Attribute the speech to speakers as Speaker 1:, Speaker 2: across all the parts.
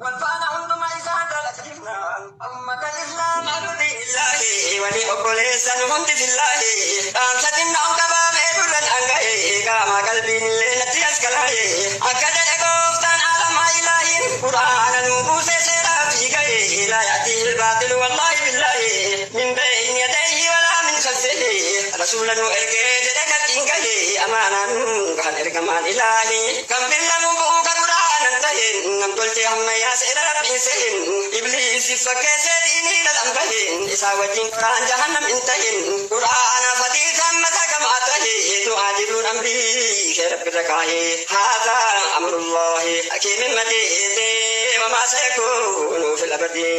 Speaker 1: Wal faana hunduma isaa dalagsifna. Ummata Islaamaa nuti illaahi. Walii obboleessa nu hundi fillaahi. Dhaamsa xinnoon qabaa mee gurran dhanga'e. Qaamaa qalbiin illee natti as kalaaye. Akka jedhe gooftaan aalamaa ilaahi. Qur'aana nuu buusee seeraa fi ga'e. Laa ya'tiihil baaxilu wallaahi billaahi. Min bayni yadayhi walaa min khalfihi. Rasuula nuu ergee jedhe qalbiin gahe. Amaanaan gahan ergamaan ilaahi. Kan billa nuu bu'u ka qur'aanan tahin. Nam tolchee hammayyaa seera rabbiin sehin. Ibliisif fakkeessee diinii lalan bahin. Isaa wajjin qoraan jahannam hin tahin. Qur'aanaaf hadiisaan masakamaa tahe. Du'aa jiruun amrii kee rabbirra kaahe. Haazaa amrullaahi hakiimin majiidi. Wamaa sayakuunu fil abadi.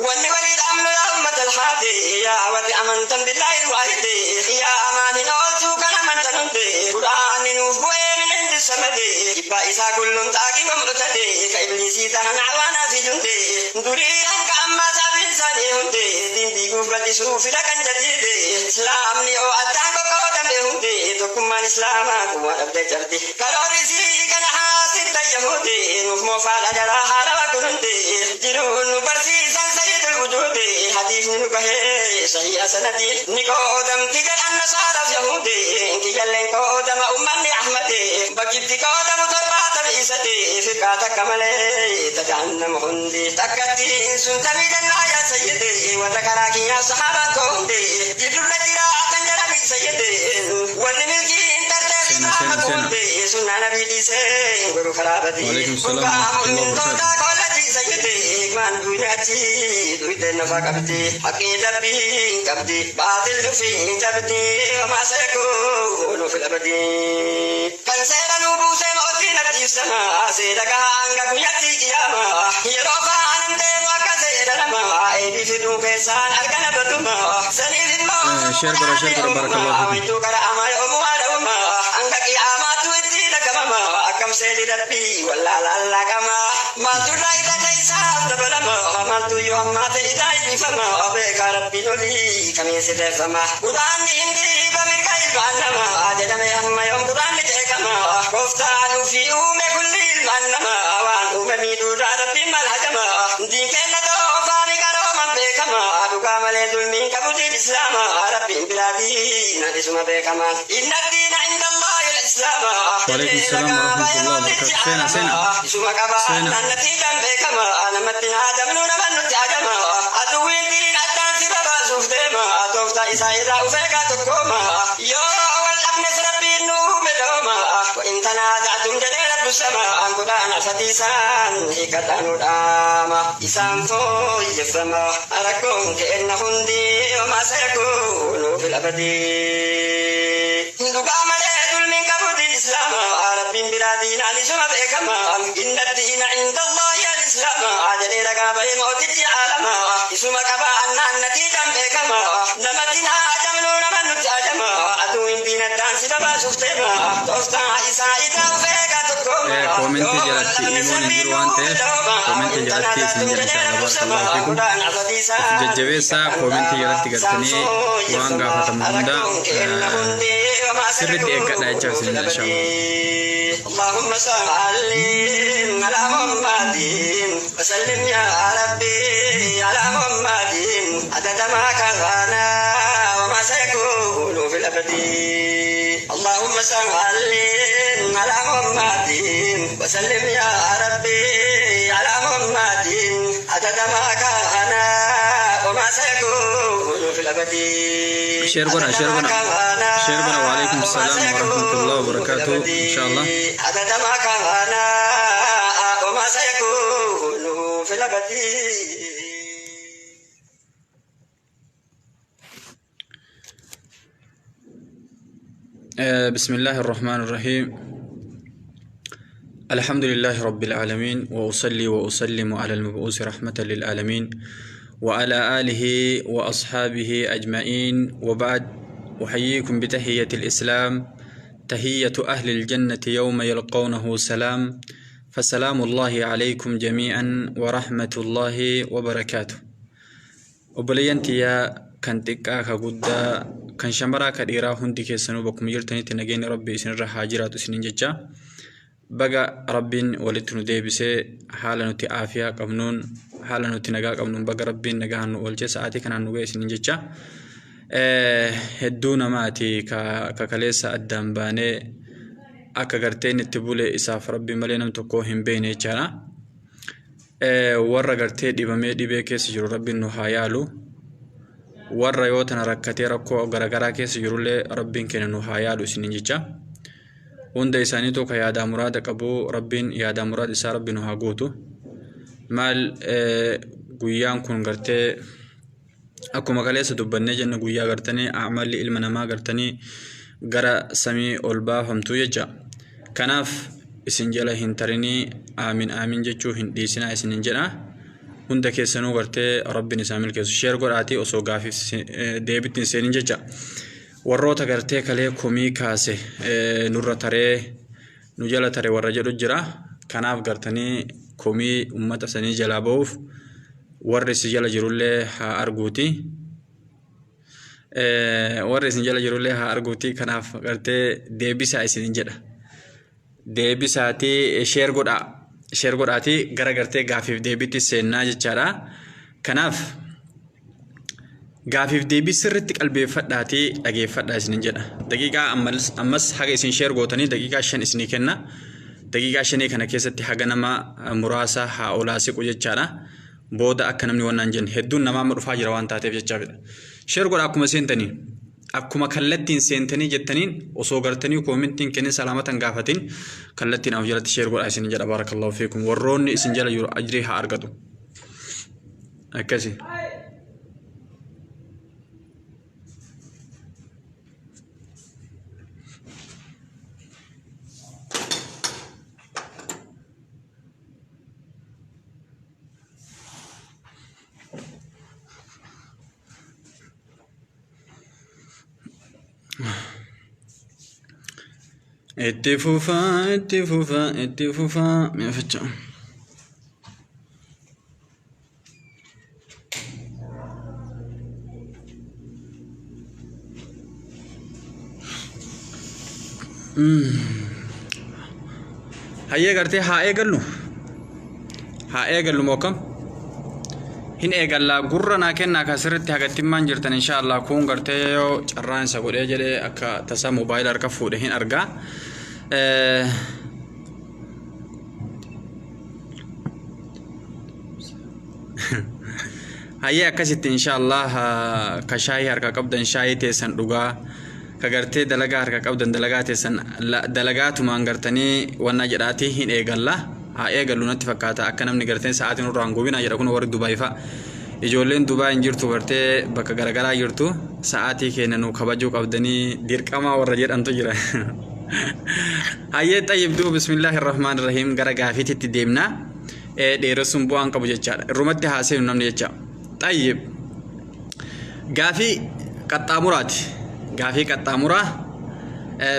Speaker 1: Wanni walii dhaamnu yaa ummatal haadi. Yaa warri amantan billaahil waahidi. Yaa amaan hin oolchuu kan amantan hundi. Qur'aanni nuuf bu'ee min indi samadi. Jibbaa isaa kullun xaagii wa mu'tadi. Ka ibliisii tahan awaanaa fi jundi. Durii hanga ammaa saabiin isaanii hundi. Diin diiguuf bal'isuu fila kan jadiidi. Islaamni yoo addaan qoqqoodame hundi. Tokkummaan islaamaa quwwaa dhabdee cabdi. Karoorri isii kana haasidda yahuudi. Nuuf moofaadha jaraa haarawa kun hundi. Jiruun nu barsiisan sayyidul wujuudi. Hadiisni nu gahee sahiha sanadi. Ni qoodamti jedhan nasaaraf yahuudi. Kiyyalleen qoodama ummanni Ahmadi. Bakkitti qoodamu 73. Firqaa takka malee ta jahannam hundi. Takkattiin sun tamii jannaa yaa sayyidi. Warra karaa kiyyaaf sahaabaan koo hundi. Jiddurra jira kan jedhanii sayyidi. Warri milkiin tartee
Speaker 2: Seena seena
Speaker 1: khitaamatu
Speaker 2: seena.
Speaker 1: hundi. Sunnaa nabii dhiisee hin goru karaa badii.
Speaker 2: Waalaikum salaam
Speaker 1: Burqaa
Speaker 2: warahmatullahi
Speaker 1: mu'mintootaa
Speaker 2: wabarakatuh.
Speaker 1: qoollatii sayyidi. Hikmaan duuni achi duydeen nafa qabdi. Haqii rabbiin qabdi. Baaxil dhufii cabdi. Wamaa sayakuunu fil abadi. Kan seera nuu buusee mootiin ardiif sama. Seera gahaa hanga guyyaatti qiyaama. Yeroo faanan deemu akka seera nama. Eebii fiduu keessaan argana baduma. Saniif immoo
Speaker 2: Share godha share godha barakallahu fiikum.
Speaker 1: waytuu qara'ama yoomuu haadhawuma. Hanga qiyaamaattu itti dhagamama. Akkam seerri rabbii wallaalaan laaqama. Maaltu irraa irra isaaf dabalama. Maaltu yoo hammaate isaa dhiifama. Beekaa rabbiin olii kamiin sirreeffama. Quraanni hin dhiiba mirga ilmaan namaa. Jedhame hamma yoom quraanni jeeqama. Gooftaan ufii uume kulli ilmaan namaa. Waan uume miidhuurraa rabbiin maal hajama. Diin kenna toofaani qarooman beekama. Dhugaa malee zulmiin qabu diin islaama. Rabbiin biraa diina isuma beekama. Inna diina inda Allahi al-islaama.
Speaker 2: Waalaikum salaam warahmatullahi wabarakatuh. Seena seena
Speaker 1: Isuma qaba
Speaker 2: seena.
Speaker 1: natiijaan beekama. Namatti hin haajamnu nama nutti hajama. Aduwwiin diin addaan si babaasuuf deema. Tooftaa isaa irraa ufeegaa tokkooma. Yoo wal dhabnes rabbiin nu uume dooma. Wa in tanaaza'tum jedhee rabbu sama. Qur'aana hadiisaan hiikadhaa dhaama. Isaan fooyyeffama. Rakkoon keenna hundi wamaa sayakuunu fil abadi. Dhugaa malee zulmiin qabu diin islaama. Rabbiin biraa diinaan isuma beekama. Inna diina inda Allahi al-islaama. Jedhee ragaa bahee mootichi aalama. Isuma qaba annaan natiijaan beekama. Namatti hin haajamnu nama nutti hajama. Aduun diinaddaan si babaasuuf deema. Tooftaa isaa irraa ufeegaa tokkooma.
Speaker 2: Koomentii jalatti imoon hin jiru waan ta'eef koomentii jalatti isin jedha inshallah barakallahu fiikum. Of jajjabeessaa koomentii jalatti galtanii waan gaafatamu hunda sirriitti eeggadha jechaa isin jedha inshallah.
Speaker 1: اللهم صل على محمد وسلم يا ربي على محمد عدد ما كان وما سيكون في الأبد. اللهم صل على محمد وسلم يا ربي على محمد عدد ما كان وما سيكون في الأبد.
Speaker 2: Share godha share godha share godha. Waalaikum salaam warahmatullahi wabarakatuh inshallah.
Speaker 1: عدد ما كان وما سيكون في الأبد.
Speaker 2: بسم الله الرحمن الرحيم. الحمد لله رب العالمين، وأصلي وأسلم على المبعوث رحمة للعالمين وعلى آله وأصحابه أجمعين، وبعد، أحييكم بتحية الإسلام، تحية أهل الجنة يوم يلقونه سلام، فسلام الله عليكم جميعا ورحمة الله وبركاته. Obboleeyyan tiyyaa kan xiqqaa ka guddaa kan shamaraa ka dhiiraa, hundi keessanuu bakkuma jirtanitti nageenya rabbi isinirra haa jiraatu isinin jecha. Baga Rabbiin walitti nu deebisee haala nuti aafiyaa qabnuun haala nuti nagaa qabnuun baga Rabbiin nagaan nu oolchee sa'aatii kanaan nu ga'e isiniin jecha. Hedduu namaati ka kaleessa addaan baanee akka gartee inni itti bule isaaf Rabbi malee nam tokko hin beekne jechaadha. Warra gartee dhibamee dhibee keessa jiru Rabbiin nu haa yaalu. Warra yoo tana rakkatee rakkoo garaagaraa keessa jirullee Rabbiin keenya nu haa yaalu isiniin jecha. Hunda isaaniitu ka yaadaa muraada qabu Rabbiin yaadaa muraada isaa Rabbi nu haa guutu. Maal guyyaan kun gartee akkuma kaleessa dubbannee jenne guyyaa gartanii amalli ilma namaa gartanii gara samii ol baafamtu jecha. Kanaaf isin jala hin tarinii aamin aamin jechuu hin dhiisinaa isinin jedha. Hunda keessanuu gartee Rabbiin isaa milkeessu. Sheer godhaatii osoo gaafiif deebitti hin seenin jecha. Warroota gartee kalee komii kaase nurra taree nu jala tare warra jedhu jira. Kanaaf gartanii komii ummata sanii jalaa ba'uuf warri si jala jirullee haa arguuti. Warri isin jala jirullee haa arguuti. Kanaaf gartee deebisaa isinin jedha. Deebisaatii sheer godhaa. Sheer godhaatii gara gartee gaafiif deebiitti seennaa jechaadha. Kanaaf gaafiif deebii sirriitti qalbeeffadhaatii dhageeffadhaa isinin jedha. Daqiiqaa ammas haga isin sheer gootanii daqiiqaa 5 isinii kenna. Daqiiqaa shanii kana keessatti haga nama muraasa haa olaa siqu jechaadha. Booda akka namni wannaan jenne hedduun namaa amma dhufaa jira waan taateef jechaafidha. Sheer godha akkuma seentanii. Akkuma kallattiin seentanii jettaniin osoo gartanii koomintiin kennin salaamatan gaafatin kallattiin af jalatti sheer godhaa isin jedha baarakallahu fiikum warroonni isin jala jiru ajrii haa argatu. Akkasi. Itti fufaa itti fufaa itti fufaa mi'aafachaa. Hayyee gartee haa eegallu. Haa eegallu moo akkam? Hin eegallaa gurra naa kennaa kan sirriitti hagattimmaan jirtan inshaallah kun gartee yoo carraan isa godhee jedhee akka tasaa moobaayila harka fuudhe hin argaa. Hayyee akkasitti inshaallah ka shaayii harka qabdan shaayii teessan dhugaa ka gartee dalagaa harka qabdan dalagaa teessan dalagaatumaan gartanii wannaa jedhaatii hin eegalla haa eegallu natti fakkaata akka namni gartee sa'aatiin nurraa hin gubinaa jedha kun warri Dubaay fa'a ijoolleen Dubaay hin jirtu gartee bakka garagaraa jirtu sa'aatii keenya nu kabajuu qabdanii dirqamaa warra jedhantu jira. Hayyee xayyib duuba bismillaahi rahmaan rahiim gara gaafiititti deemna. Dheeressuun bu'aan qabu jechaadha. Irrumatti haaseenu namni jecha. Xayyib gaafii qaxxaamuraati. Gaafii qaxxaamuraa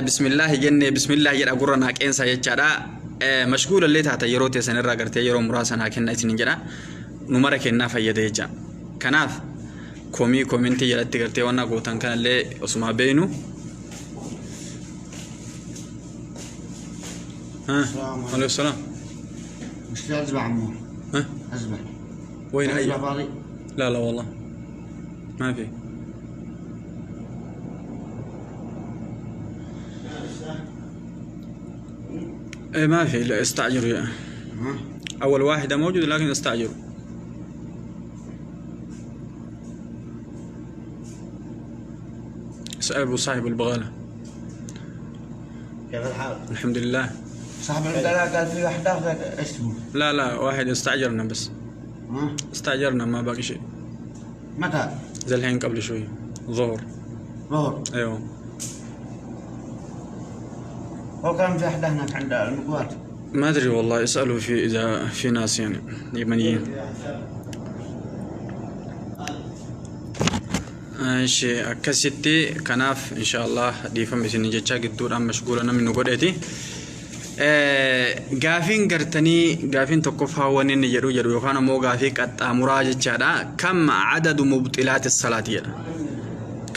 Speaker 2: bismillaahi jennee bismillaahi jedha gurra naa qeensaa jechaadha. Mashguulallee taata yeroo teessan irraa gartee yeroo muraasa naa kenna isiniin jedha. Nu mara kennaa fayyada jecha. Kanaaf komii komintii jalatti gartee waan gootan kanallee osumaa beeynu. ها عليه السلام.
Speaker 3: مش في أزبع عمو؟
Speaker 2: ها
Speaker 3: أزبع.
Speaker 2: وين؟
Speaker 3: أزبع
Speaker 2: أي
Speaker 3: فاضي؟
Speaker 2: لا لا والله ما في. ايه ما في، لا استعجلوا يا.
Speaker 3: ها؟
Speaker 2: اول واحدة موجود لكن استعجلوا. اسأل ابو صاحب البغالة.
Speaker 3: كيف الحال؟
Speaker 2: الحمد لله.
Speaker 3: صاحب البغالة قال في واحدة ايش تقول؟
Speaker 2: لا لا واحد استعجلنا بس.
Speaker 3: ها؟
Speaker 2: استعجلنا ما باقي شيء.
Speaker 3: متى؟
Speaker 2: زي الحين قبل شوي ظهر.
Speaker 3: ظهر.
Speaker 2: ايوه.
Speaker 3: هو كان في واحدة هناك عند المقوات.
Speaker 2: ما ادري والله، اسألوا في اذا في ناس يعني يمنيين. Ishi akkasitti kanaaf inshaallah dhiifama isin jechaa gidduudhaan mashguula namni nu godheeti. Gaafiin gartanii gaafiin tokkoffaa wanni inni jedhu jedhu yookaan ammoo gaafii qaxxaamuraa jechaadha. Kam adadu mubxilaati salaati jedha.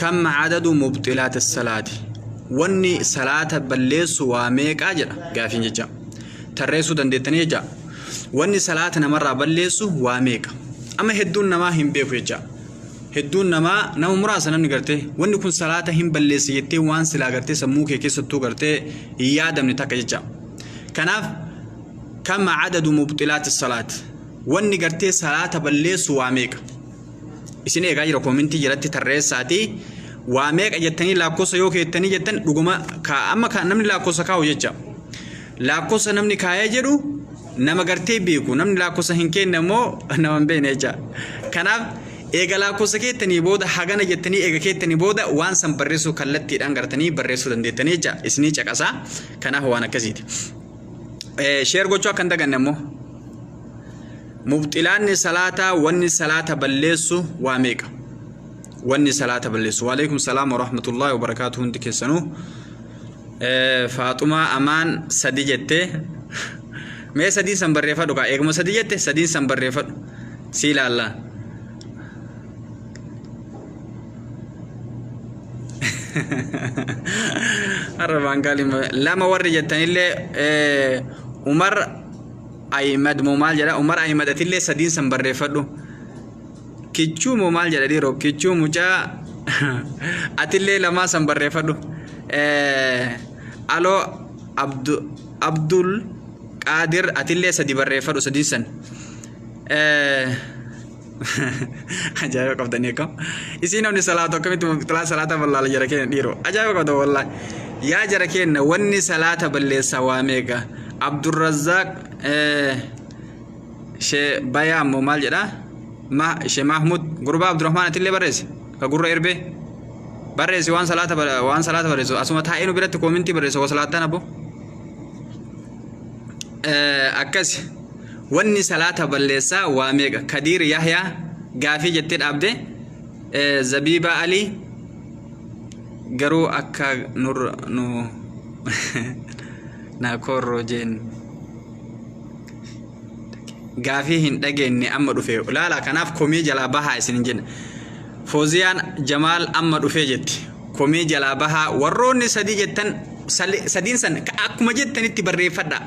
Speaker 2: Kam adadu mubxilaati salaati. Wanni salaata balleessu waa meeqaa jedha gaafiin jecha. Tarreessuu dandeettanii jecha. Wanni salaata namarraa balleessu waa meeqa? Amma hedduun namaa hin beeku jecha. Hedduun namaa nama muraasa namni gartee wanni kun salaata hin balleessa jettee waan silaa gartee sammuu kee keessattuu gartee hin yaadamne takka jecha. Kanaaf kama adadu mubxilaati salaat. Wanni gartee salaata balleessu waa meeqa? Isin eegaa jira koomintii jalatti tarreessaatii waa meeqa jettanii lakkoofsa yoo keettanii jettan dhuguma amma namni lakkoofsa kaa'u jecha. Lakkoofsa namni kaa'ee jedhu nama gartee beeku namni lakkoofsa hin kenne immoo nama hin beekne jecha. Kanaaf eega lakkoofsa keettanii booda hagana jettanii eega keettanii booda waan san barreessuu kallattiidhaan gartanii barreessuu dandeettanii jecha isinii caqasaa. Kanaaf waan akkasiiti. Share gochuu akka hin daganne immoo. Mubxilaanni salaataa wanni salaata balleessu waa meeqa? Wanni salaata balleessu. Waalaikum salaam wa rahmatullahi wa barakaatu hundi keessanuu. Faaxumaa Amaan sadi jettee mee sadiin san barreeffadhu kaa eeguma sadi jette sadiin san barreeffadhu si ilaalla. Har'a baangaaliin lama warri jettanillee Umar Ahimad moo maal jedha Umar Ahimad atillee sadiin san barreeffadhu. Kichuu moo maal jedha dhiiroo kichuu mucaa atillee lamaa san barreeffadhu. Aloo Abdul Qaadir atillee sadi barreeffadhu sadiin san. Ajaa'iba qabdanii akkam. Isiin namni salaatu akkamitti mubtilaa salaata ballaala jara keenya dhiiroo. Ajaa'iba qabda wallaahi. Yaa jara keenya wanni salaata balleessaa waa meeqa? Abdurrazzaaq Shee Bayaa ammoo maal jedha? Ma Shee Mahmud gurbaa Abdurrahmaan atillee barreessi. Ka gurra erbee. Barreessi waan salaata waan salaata barreessu. Asuma taa'ee nu biratti koomintii barreessu wa salaattaan abbo. Akkasi. Wanni salaata balleessaa waa meeqa? Kadiir Yahyaa gaafii jettee dhaabde. Zabiibaa Alii garuu akka nur nu naa koorroo jeen. Gaafii hin dhageenye amma dhufe laala kanaaf komii jalaa bahaa isin jenna. Fooziyaan Jamaal amma dhufee jetti. Komii jalaa bahaa warroonni sadii jettan sadiin san akkuma jettanitti barreeffadha.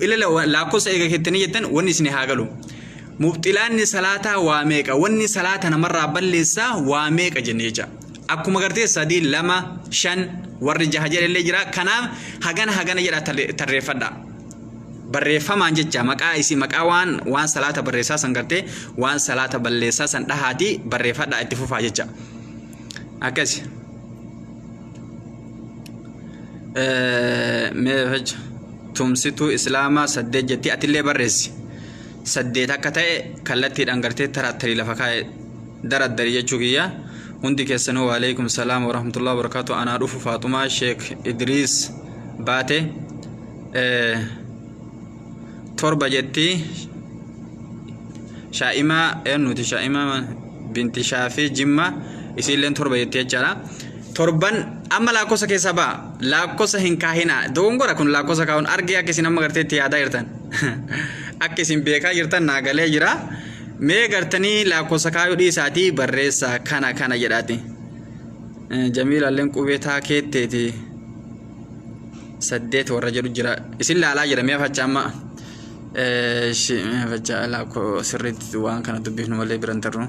Speaker 2: Ilala lakkoofsa eega kettanii jettan wanni isin haa galu. Mubxilaanni salaataa waa meeqa? Wanni salaata namarraa balleessaa waa meeqa jenne jecha. Akkuma gartee sadii lama shan warri jaha jedhallee jira. Kanaaf hagana hagana jedha tarreeffadha. Barreeffamaan jecha maqaa isii maqaa waan waan salaata barreessaa san gartee waan salaata balleessaa san dhahaatii barreeffadhaa itti fufaa jecha. Akkasi. Mee facha tumsituu islaamaa saddeet jetti atillee barreessi. Saddeet akka ta'e kallattiidhaan gartee tarattarii lafa kaa'e daraddarii jechuu kiyya. Hundi keessanuu waaleykum salaam wa rahmatullahi wa barakaatu anaa dhufu Faaxumaa Sheek Idriis baate. Torba jetti shaa'imaa eenyuti shaa'imaa binti shaafii jimma isiilleen torba jetti jechaadha. Torban amma lakkoofsa keessaa ba'a lakkoofsa hin kaahina dogongora kun lakkoofsa kaa'uun argee akka isin amma gartee itti yaadaa jirtan akka isin beekaa jirtan naa galee jira. Mee gartanii lakkoofsa kaayuu dhiisaatii barreessaa kana kana jedhaati. Jamiilaalleen qubee taa keetteeti. Saddeet warra jedhu jira isin laalaa jira mi'a facha amma mi'a facha laakko sirriitti waan kana dubbifnu malee biran tarru.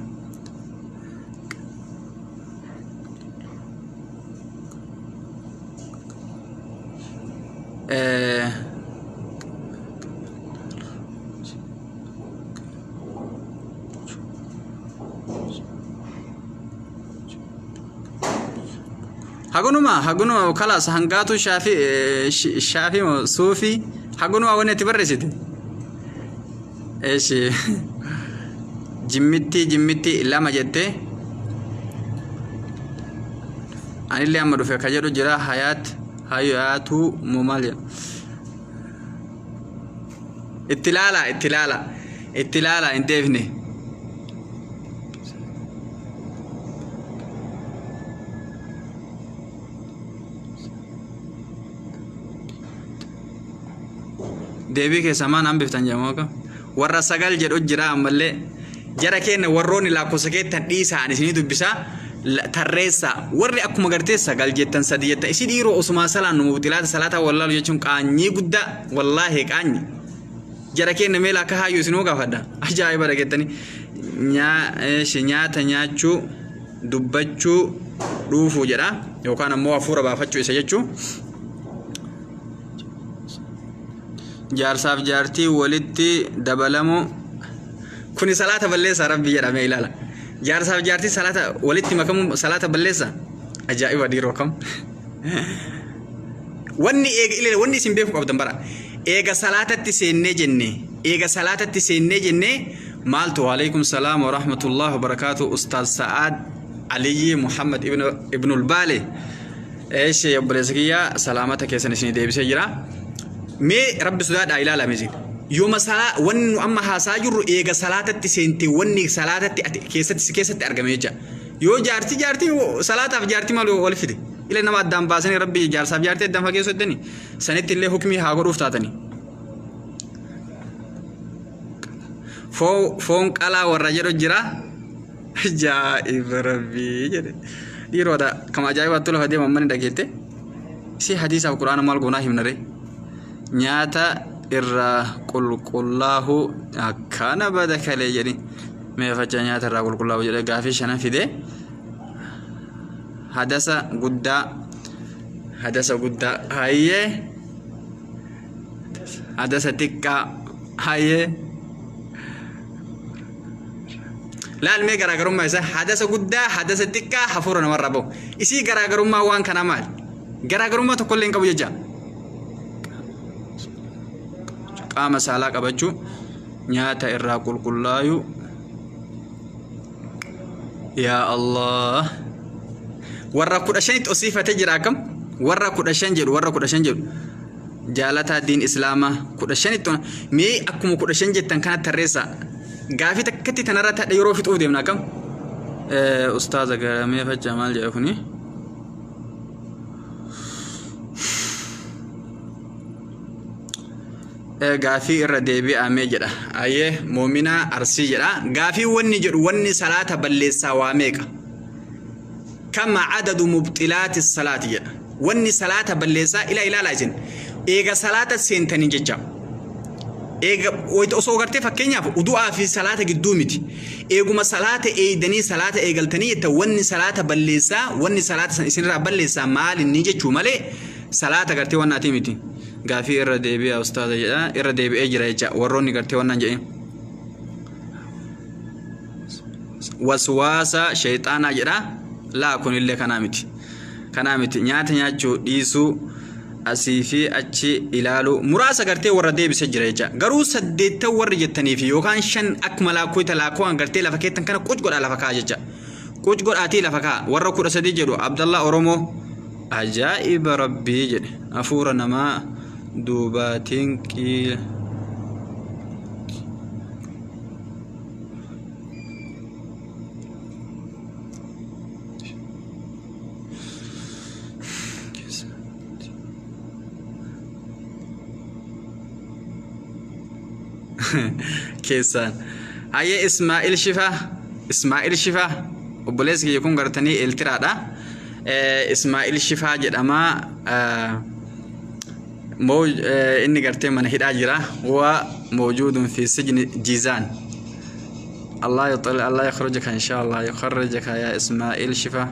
Speaker 2: Hagunuma hagunuma kalaas hangaatu shaafii shaafii moo suufii hagunuma wanni itti barreessite. Eeshi jimmitti jimmitti lama jettee anillee amma dhufe ka jedhu jira hayaat hayaatuu moo maal jedha. Itti ilaala itti ilaala itti ilaala hin deebine. Deebii keessa maan hambiftan jedhamu akka warra sagal jedhu jira ammallee jara keenya warroonni lakkoofsa keettan dhiisaa ani isinii dubbisaa Tarreessaa warri akkuma gartee sagal jettan, sadi jettan, isi dhiiroo osumaa salaan nu mubxilaata salaataa wallaalu jechuun qaanyii guddaa, wallaahi qaanyi. Jara keenya meela akka haayyuu isinuu gaafadha. Ajaa'iba dhageettanii. Nyaata nyaachuu, dubbachuu, dhuufuu jedha yookaan ammoo hafuura baafachuu isa jechuu. Jaarsaaf jaartii walitti dabalamu kuni salaata balleessa rabbi jedhamee ilaala. Jaarsaaf jaartii salaata walitti makamu salaata balleessa. Ajaa'iba dhiiroo kam. Wanni eega ilaala, wanni isin beekuu qabdan bara. Eega salaatatti seennee jenne, eega salaatatti seennee jenne maaltu? Waalaikum salaam wa rahmatullahi wa barakaatu, Ustaaz Sa'aad Aliyyi Muhammad Ibnul Baale. Eeshi obboleessa kiyya, salaamata keessan isinii deebisee jira. Mee rabbi sodaadhaa ilaala misin. Yooma salaa wanni nu amma haasaa jirru eega salaatatti seente, wanni salaatatti ati keessatti si keessatti argame jecha. Yoo jaartii salaataaf jaartii maal wal fide? Ila nama addaan baasanii rabbi jaarsaaf jaartii addaan fageessu jettanii sanitti illee hukmii haa godhuuf taatanii. Foon qalaa warra jedhu jira. Ajaa'iba rabbii jedhe. Dhiirota kama ajaa'ibaatti lafa deeman manni dhageette. Si hadiisaaf quraana maal goonaa himna ree? Nyaata irraa qulqullaa'uu akkana bada kalee jedhi. Mee facha nyaata irraa qulqullaa'uu jedhe gaafii shanan fide. Hadasa guddaa, hadasa guddaa hayyee, hadasa xiqqaa hayyee. Laal mee garaagarummaa isaa, hadasa guddaa, hadasa xiqqaa, hafuura namarraa bahu. Isii garaagarummaa waan kanaa maali? Garaagarummaa tokkollee hin qabu jecha. Qaama saalaa qabachuu, nyaata irraa qulqullaayuu. Yaa Allah. Warra 15tti osiifatee jira akkam? Warra 15 jedhu, warra 15 jedhu. Jaalataa diin islaamaa 15tti mee akkuma 15 jettan kana tarreessaa. Gaafii takkatti tanarra tadha yeroo fixuuf deemna akkam? Ustaaza garamee fachaa maal jedha kuni? Gaafii irra deebi'amee jedha. Ayyee Moominaa Arsii jedha. Gaafii wanni jedhu, wanni salaata balleessaa waa meeqa? Kama adadu mubxilaati salaati jedha. Wanni salaata balleessaa ila ilaalaa isin. Eega salaata seentanii jecha. Eega osoo gartee fakkeenyaaf udu'aa fi salaata gidduu miti. Eeguma salaata eeydanii salaata eegaltanii jetta, wanni salaata balleessaa, wanni salaata san isinirraa balleessaa maal inni jechuu malee salaata gartee wannaatii miti. Gaafii irra deebi'a ustaaza jedha, irra deebi'ee jira jecha warroonni gartee wannaan jedhin. Waswaasa shayxaanaa jedha, laa kunillee kanaa miti. Kanaa miti, nyaata nyaachuu dhiisuu, asii fi achi ilaaluu, muraasa gartee warra deebise jira jecha. Garuu saddeettan warri jettanii fi yookaan shan akkuma laakkooyta laakkoowwan gartee lafa keettan kana quc godhaa lafa kaa jecha. Quc godhaatii lafa kaa warra 13 jedhu. Abdallaa Oromoo, ajaa'iba rabbii jedhe, hafuura namaa duubaatiin qiila. Keessaan hayyee Ismaa'il Shifaa, Ismaa'il Shifaa obboleessi kiyya kun gartanii Eeltiraadha. Ismaa'il Shifaa jedhama. Inni gartee mana hidhaa jira. Huwa mawjuudun fi sijni Jizaan. Allah yuxil Allah yakhrujuka insha Allah yukharrijuka ya Ismaa'il Shifaa.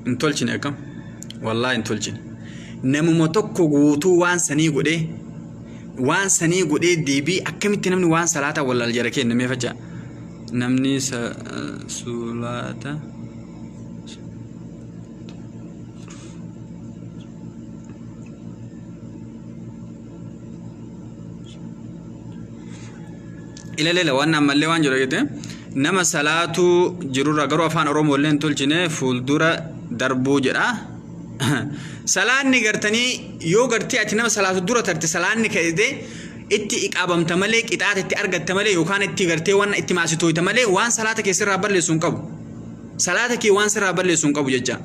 Speaker 2: Hin tolchine akkam, wallaahi hin tolchine. Namuma tokko guutuu waan sanii godhee, waan sanii godhee deebii akkamitti namni waan salaataa wallaal jara kenna mee facha namni sulaata ilalela waan ammallee waan jedhu jette nama salaatuu jirurra, garuu afaan Oromoo illee hin tolchine, fuuldura darbuu jedha. Salaanni gartanii yoo gartee ati nama salaatu dura tarte, salaanni ka'ee itti iqaabamta malee, qixaata itti argatta malee, yookaan itti gartee waan itti maasitooyta malee, waan salaata kee sirraa balleessu hin qabu. Salaata kee waan sirraa balleessu hin qabu jecha.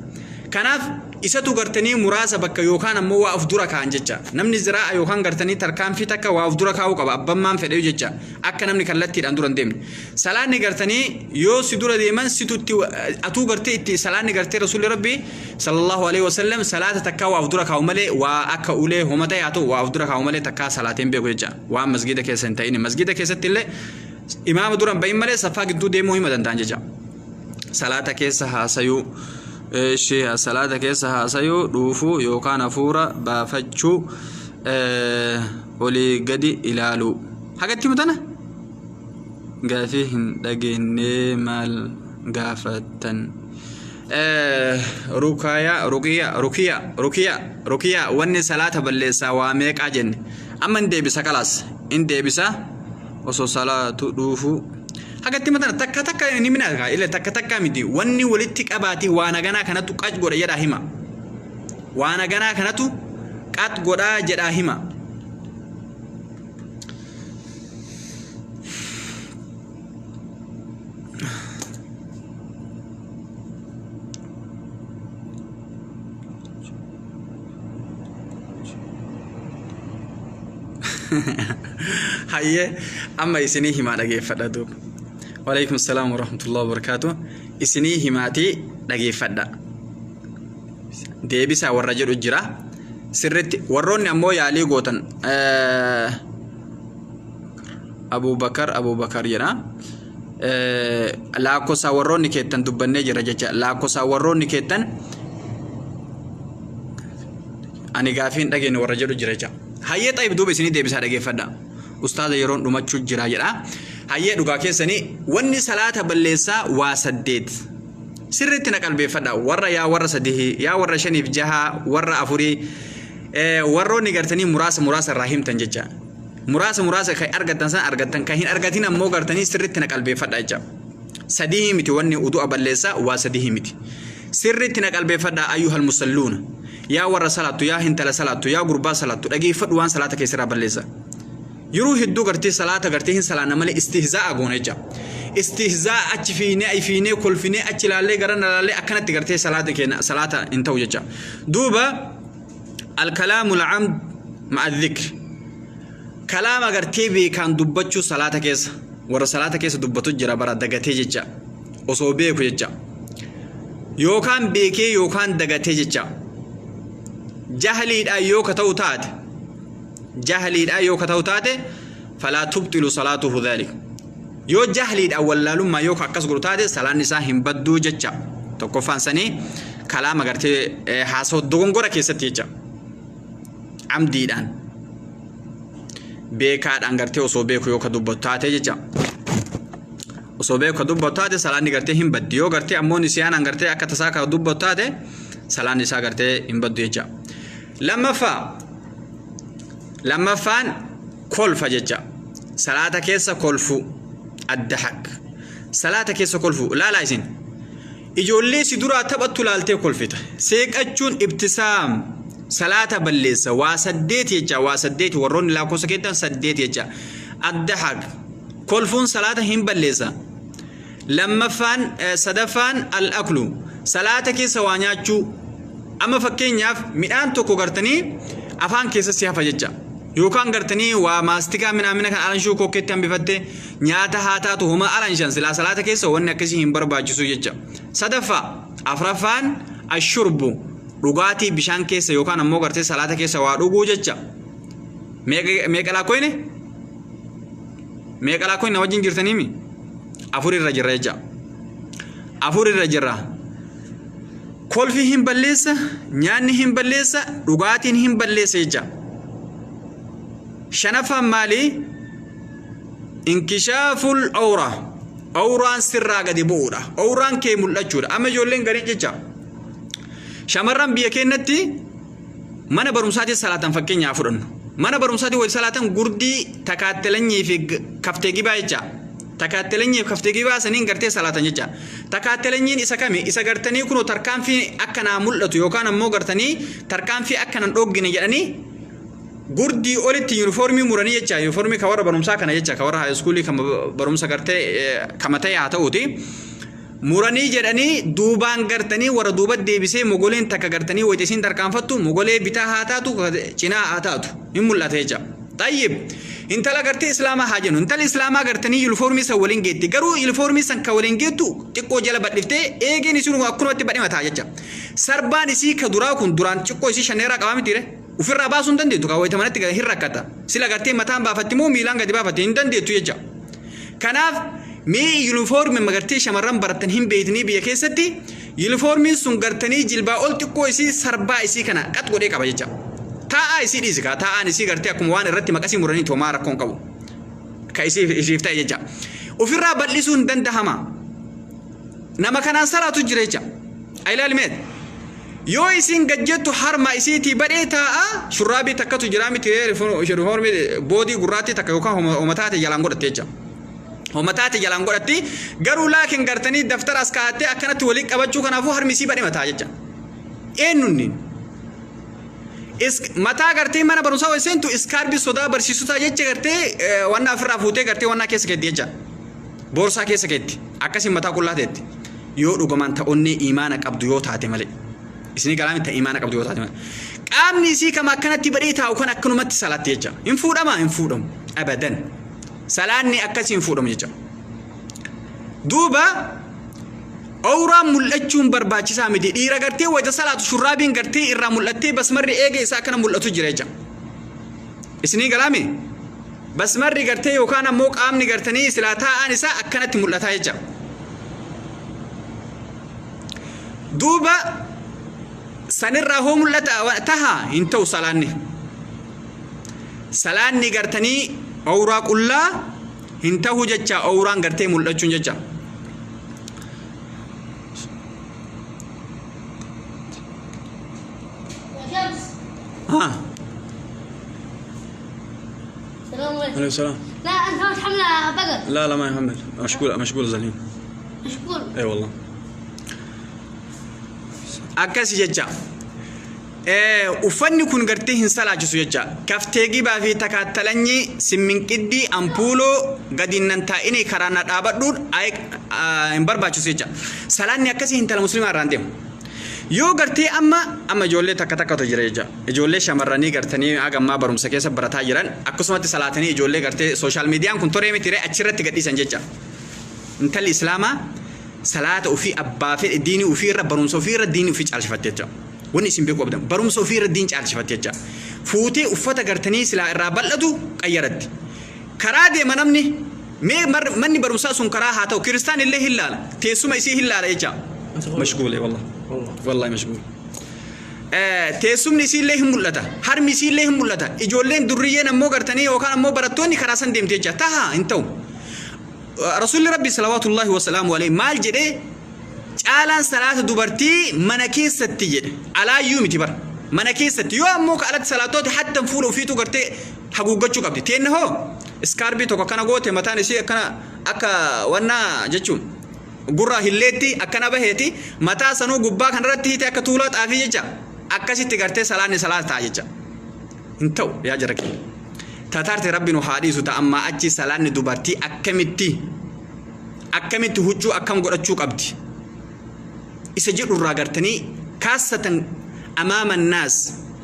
Speaker 2: Kanaaf Isatu gartanii muraasa bakka yookaan ammoo waa of dura kaa'an jecha. Namni ziraa'a yookaan gartanii tarkaanfii takka waa of dura kaa'uu qaba abbammaan fedhe jecha. Akka namni kallattiidhaan dura hin deemne. Salaanni gartanii yoo si dura deeman situ itti atuu gartee itti salaanni gartee Rasuulli Rabbii sallallahu alaihi wasallam salaata takkaa waa of dura kaa'u malee waa akka ulee homa ta'e haa ta'u waa of dura kaa'u malee takkaa salaateen beeku jecha. Waan masgiida keessa hin ta'in masgiida keessatti illee imaama dura hin bahin malee saffaa gidduu deemuu hima danda'an jecha. Salaata keessa haasayuu ishee salaata keessa haasayuu dhuufuu yookaan hafuura baafachuu olii gadi ilaaluu. Hagatti mutana? Gaafii hin dhageenyee maal gaafattan? Rukayaa rukiya rukiya rukiya rukiya wanni salaata balleessaa waa meeqaa jenne amma hin deebisa kalaas hin deebisa osoo salaatu dhuufuu hagatti matana takka takka ni minaa ila takka takka miti wanni walitti qabaatii waan haganaa kanatu qac godha jedhaa hima waan haganaa kanatu qax godhaa jedhaa hima. Hayyee amma isinii himaa dhageeffadha duuba. Waalaikum salaam wa rahmatullahi wa barakaatu. Isinii himaatii dhageeffadha. Deebisaa warra jedhu jira. Sirritti warroonni ammoo yaalii gootan Abubakar Abubakar jedha. Lakkoofsa warroonni keettan dubbannee jira jecha lakkoofsa warroonni keettan ani gaafii hin dhageenye warra jedhu jira jecha. Hayyee xayib duuba isinii deebisaa dhageeffadha. Ustaaza yeroon dhumachuu jira jedha. Hayyee dhugaa keessanii wanni salaata balleessaa waa saddeet. Sirriitti na qalbeeffadha. Warra yaa warra sadii yaa warra shaniif jaha warra afurii warroonni gartanii muraasa muraasa irraa himtan jecha. Muraasa muraasa kan argattan san argattan kan hin argatin ammoo gartanii sirriitti na qalbeeffadha jecha. Sadii miti wanni udu'a balleessaa waa sadii miti. Sirriitti na qalbeeffadha ayyuhal musalluuna. Yaa warra salaattu yaa hintala salaattu yaa gurbaa salaattu dhageeffadhu waan salaata keessirraa balleessa. Yeroo hedduu gartee salaata gartee hin salaanna malee istihzaa'a goona jecha. Istihzaa'a achi fiinee fiinee kolfinee achi ilaallee gara na ilaallee akkanatti gartee salaata keenya salaata hin ta'u jecha. Duuba alkalaamu alcamd ma'a dhikr. Kalaama gartee beekaan dubbachuu salaata keessa warra salaata keessa dubbatu jira bara dagatee jecha osoo beeku jecha. Yookaan beekee yookaan dagatee jecha. Jahliidhaan yoo ka ta'u taate jahliidhaan yoo ka ta'u taate falaa tubxilu salaatuhu dhalik. Yoo jahliidhaan wallaalummaa yoo ka akkas godhu taate salaanni isaa hin badduu jecha. Tokkoffaan sanii kalaama gartee haasawaa dogongora keessatti jecha. Amdiidhaan beekaadhaan gartee osoo beeku yoo ka dubbatu taate jecha. Osoo beeku ka dubbatu taate salaanni gartee hin baddi. Yoo gartee ammoo nisiyaanaan gartee akka tasaa ka dubbatu taate salaanni isaa gartee hin baddu jecha. Lammaffaa lammaffaan kolfa jecha. Salaata keessa kolfu addahak. Salaata keessa kolfu laalaa isin. Ijoollee si duraa taphattu laaltee kolfita. Seeqachuun ibtisaam salaata balleessa. Waa saddeet jecha waa saddeet warroonni lakkoofsa keessan saddeet jecha. Addahak kolfuun salaata hin balleessa. Lammaffaan sadaffaan al-aklu salaata keessa waa nyaachuu. Amma fakkeenyaaf midhaan tokko gartanii afaan keessa si hafa jecha. Yookaan gartanii waa maastikaa minaamina kan alanshuu kokkeetti hambifatte nyaata haa taatu homa alanshan silaa salaata keessa wanni akkasii hin barbaachisu jecha. Sadaffaa afraffaan ashurbu dhugaatii bishaan keessa yookaan ammoo gartee salaata keessa waa dhuguu jecha. Meeqa laakkoyne? Meeqa laakkoyne wajjin jirtaniimi? Afur irra jirra jecha. Afur irra jirra. Kolfi hin balleessa, nyaanni hin balleessa, dhugaatiin hin balleessa jecha. Shanaffaan maali? Inkishaaful awra. Awraan sirraa gadi bu'uudha. Awraan kee mul'achuudha. Amma ijoolleen gariin jecha. Shamarran biyya keenyatti mana barumsaatiin salaatan fakkeenyaa fudhannu. Mana barumsaatiin wal salaatan gurdii takaattelanyii fi kaftee gibaa jecha. Takaattelanyii fi kaftee gibaa saniin gartee salaatan jecha. Takaattelanyiin isa kami? Isa gartanii kunoo tarkaanfii akka naa mul'atu yookaan ammoo gartanii tarkaanfii akka nan dhoggine jedhanii gurdii olitti yuunifoormii muranii jecha. Yuunifoormii ka warra barumsaa kana jecha ka warra haayiskuulii kan barumsa gartee kama ta'e haa ta'uuti. Muranii jedhanii duubaan gartanii warra duuba deebisee mogoleen takka gartanii wayita isiin tarkaanfattu mogolee bitaa haa taatu cinaa haa taatu hin mul'ata jecha. Tayyib intala gartee islaamaa haa jennu, intala islaamaa gartanii yuunifoormii san waliin geetti, garuu yuunifoormii san ka waliin geettu xiqqoo jala badhiftee eegeen isiin akkanumatti badhima ta'a jecha. Sarbaan isii ka duraa kun duraan xiqqoo isii shaneeraa qabaa mitiire ofirraa baasuu hin dandeettu, ka wayita manatti hin rakkata. Sila gartee mataan baafatti moo miilaan gadi baafatti hin dandeettu jecha. Kanaaf mee yuunifoormii gartee shamarran baratan hin beeknii biyya keessatti yuunifoormiin sun gartanii jilbaa ol xiqqoo isii sarbaa isii kana qax godhee qaba jecha. Taa'aa isii dhiisi kaa, taa'aan isii gartee akkuma waan irratti maqasii muranii tomaa rakkoon qabu. Ka isiif ta'e jecha. Ofirraa bal'isuu hin dandahama. Nama kanaan salaatu jira jecha. Ilaali meet. Yoo isiin gajjettu harma isiitii badhee taa'a, shurraabii takkatu jira miti, yuunifoormii boodii gurraattii takka yookaan homataate jalaan godhatte jecha. Homataate jalaan godhatti, garuu laakiin gartanii daftara as kaa'attee akkanatti waliin qabachuu, kanaafuu harmi isii badhee mataa jecha. Eenyunni? Mataa gartee mana barumsaa wal seentu iskaarbii sodaa barsiisotaa jecha gartee wanna ofirraa fuutee gartee wannaa keessa keetti jecha. Boorsaa keessa keetti. Akkasiin mataa qullaa ta'etti. Yoo dhugumaan ta'onnee imaana qabdu yoo taate malee. Isinii galaami ta'e imaana qabdu yoo taate malee. Qaamni isii kama akkanatti badhee taa'u kan akkanumatti salaatti jecha. Hin fuudhamaa? Hin fuudhamu. Abadan. Salaanni akkasii hin fuudhamu jecha. Duuba awraan mul'achuun barbaachisaa miti. Dhiira gartee wayita salaatu shurraabiin gartee irraa mul'attee basmarri eegee isaa akkana mul'atu jira jecha. Isinii galaami? Basmarri gartee yookaan ammoo qaamni gartanii silaa taa'aan isaa akkanatti mul'ataa jecha. Duuba sanirraa hoo mul'ata taha hin ta'u salaanni. Salaanni gartanii awraa qullaa hin tahu jecha, awraan gartee mul'achuun jecha.
Speaker 4: يا شمس.
Speaker 2: ها.
Speaker 4: السلام عليكم.
Speaker 2: عليه السلام.
Speaker 4: لا انت ما تحمل بقر؟
Speaker 2: لا لا ما يحمل، مشغول مشغول زليم.
Speaker 4: مشغول.
Speaker 2: اي والله akkasi jecha. Uffanni kun gartee hin salaachisu jecha. Kaftee gibaa fi takaattalanyi simminqiddii ampuuloo gadi nan taa'ini karaa na dhaabadhuun hin barbaachisu jecha. Salaanni akkasii intala musliimaa irraan deemu. Yoo gartee amma ijoollee takka takkatu jira jecha. Ijoollee shamarranii gartanii haga ammaa barumsa keessa barataa jiran akkasumatti salaatanii ijoollee gartee sooshaal miidiyaan kun toree miti ree achirratti gadhiisan jecha. Intalli islaamaa salaata ofii abbaa fedhe diinii ofii irra barumsa ofii irra diinii ofii caalchifatte jecha. Wanni isin beekuu qabdan barumsa ofii irra diin caalchifatte jecha. Fuutee uffata gartanii silaa irraa bal'atu qayyaratti. Karaa deema namni mee manni barumsaa sun karaa haa ta'u kiristaan illee hin laala, teessuma isii hin laala jecha. Mashguule wallah. Wallahi mashguul. Teessumni isii illee hin mul'ata. Harmi isii illee hin mul'ata. Ijoolleen durriyyeen ammoo gartanii yookaan ammoo barattoonni karaa san deemte jecha. Taha hin ta'u. Rasuulli Rabbi salawaatullahi wasalaamu alayhi maal jedhee, caalaan salaata dubartii mana keessatti jedhe, alaayyuu miti bara, mana keessatti. Yoo ammoo ka alatti salaattooti hattan fuula ofiitu gartee haguuggachuu qabdi. Teenna hoo iskaarbii tokko akkana goote, mataan isii akkana akka wannaa jechuun gurra hilleetti akkana baheeti, mataa sanuu gubbaa kanarratti hiite akka tuulaa xaafii jecha, akkasitti gartee salaanni salaata ta'a jecha hin ta'u. Yaa jara keenya tataarte rabbi nu haa dhiisu. Ta ammaa achi salaanni dubartii akkamitti akkamitti huccuu akkam godhachuu qabdi isa jedhu irraa gartanii kaassatan amaama naas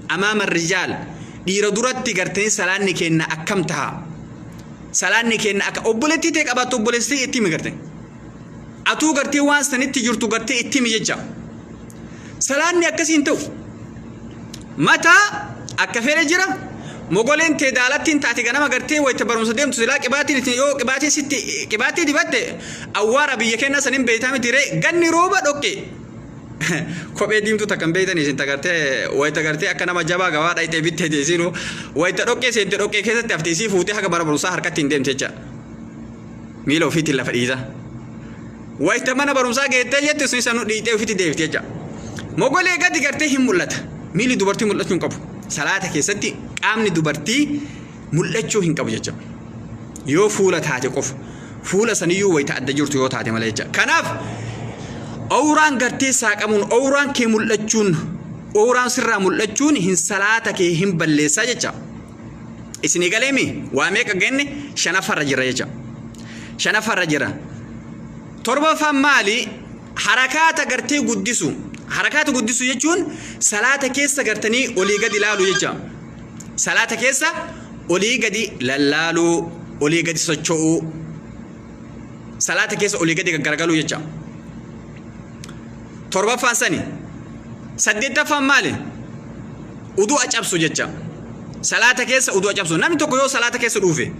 Speaker 2: amaama rijaal dhiira duratti gartanii salaanni kenna akkam taha, salaanni kenna akka obboleettii ta'e qabaattu obboleettii itti himi, gartee atuu gartee waan sanitti jirtu gartee itti himi jecha. Salaanni akkasii hin ta'u. Mataa akka fedhe jira, mogoleen tee daalattiin taate ganama gartee wayita barumsa deemtu silaa qibaatiin itti yoo qibaatiin sitti qibaatii dibatte awwaara biyya kennaa saniin beektaa miti ree, ganni rooba dhoqqe kophee diimtuu takka hin beektanii isin tagartee wayita gartee akka nama jabaa gabaa dhayxee bittee teessinu wayita dhoqqee seente dhoqqee keessatti haftee isii fuutee haga bara barumsaa harkatti hin deemte jecha, miila ofiitiin lafa dhiisa. Wayita mana barumsaa geettee jettu sun isa nu dhiitee ofitti deebifte jecha. Mogolee gadi gartee hin mul'ata. Miilli dubartii mul'achuu hin qabu. Salaata keessatti qaamni dubartii mul'achuu hin qabu jecha. Yoo fuula taate qofa. Fuula saniyyuu wayita adda jirtu yoo taate malee jecha. Kanaaf awraan gartee saaqamuun, awraan kee mul'achuun, awraan sirraa mul'achuun hin salaata kee hin balleessaa jecha. Isinii galeemi waa meeqa genne? Shanaffarra jira jecha. Shanaffarra jira. Torbaffaan maali? Harakaata gartee guddisu. Harakaata guddisu jechuun salaata keessa gartanii olii gadi laalu jecha. Salaata keessa olii gadi lallaaluu, olii gadi socho'uu, salaata keessa olii gadi gaggaragaluu jecha. Torbaffaan sani. Saddeettaffaan maali? Udu'a cabsu jecha. Salaata keessa udu'a cabsu. Namni tokko yoo salaata keessa dhuufe,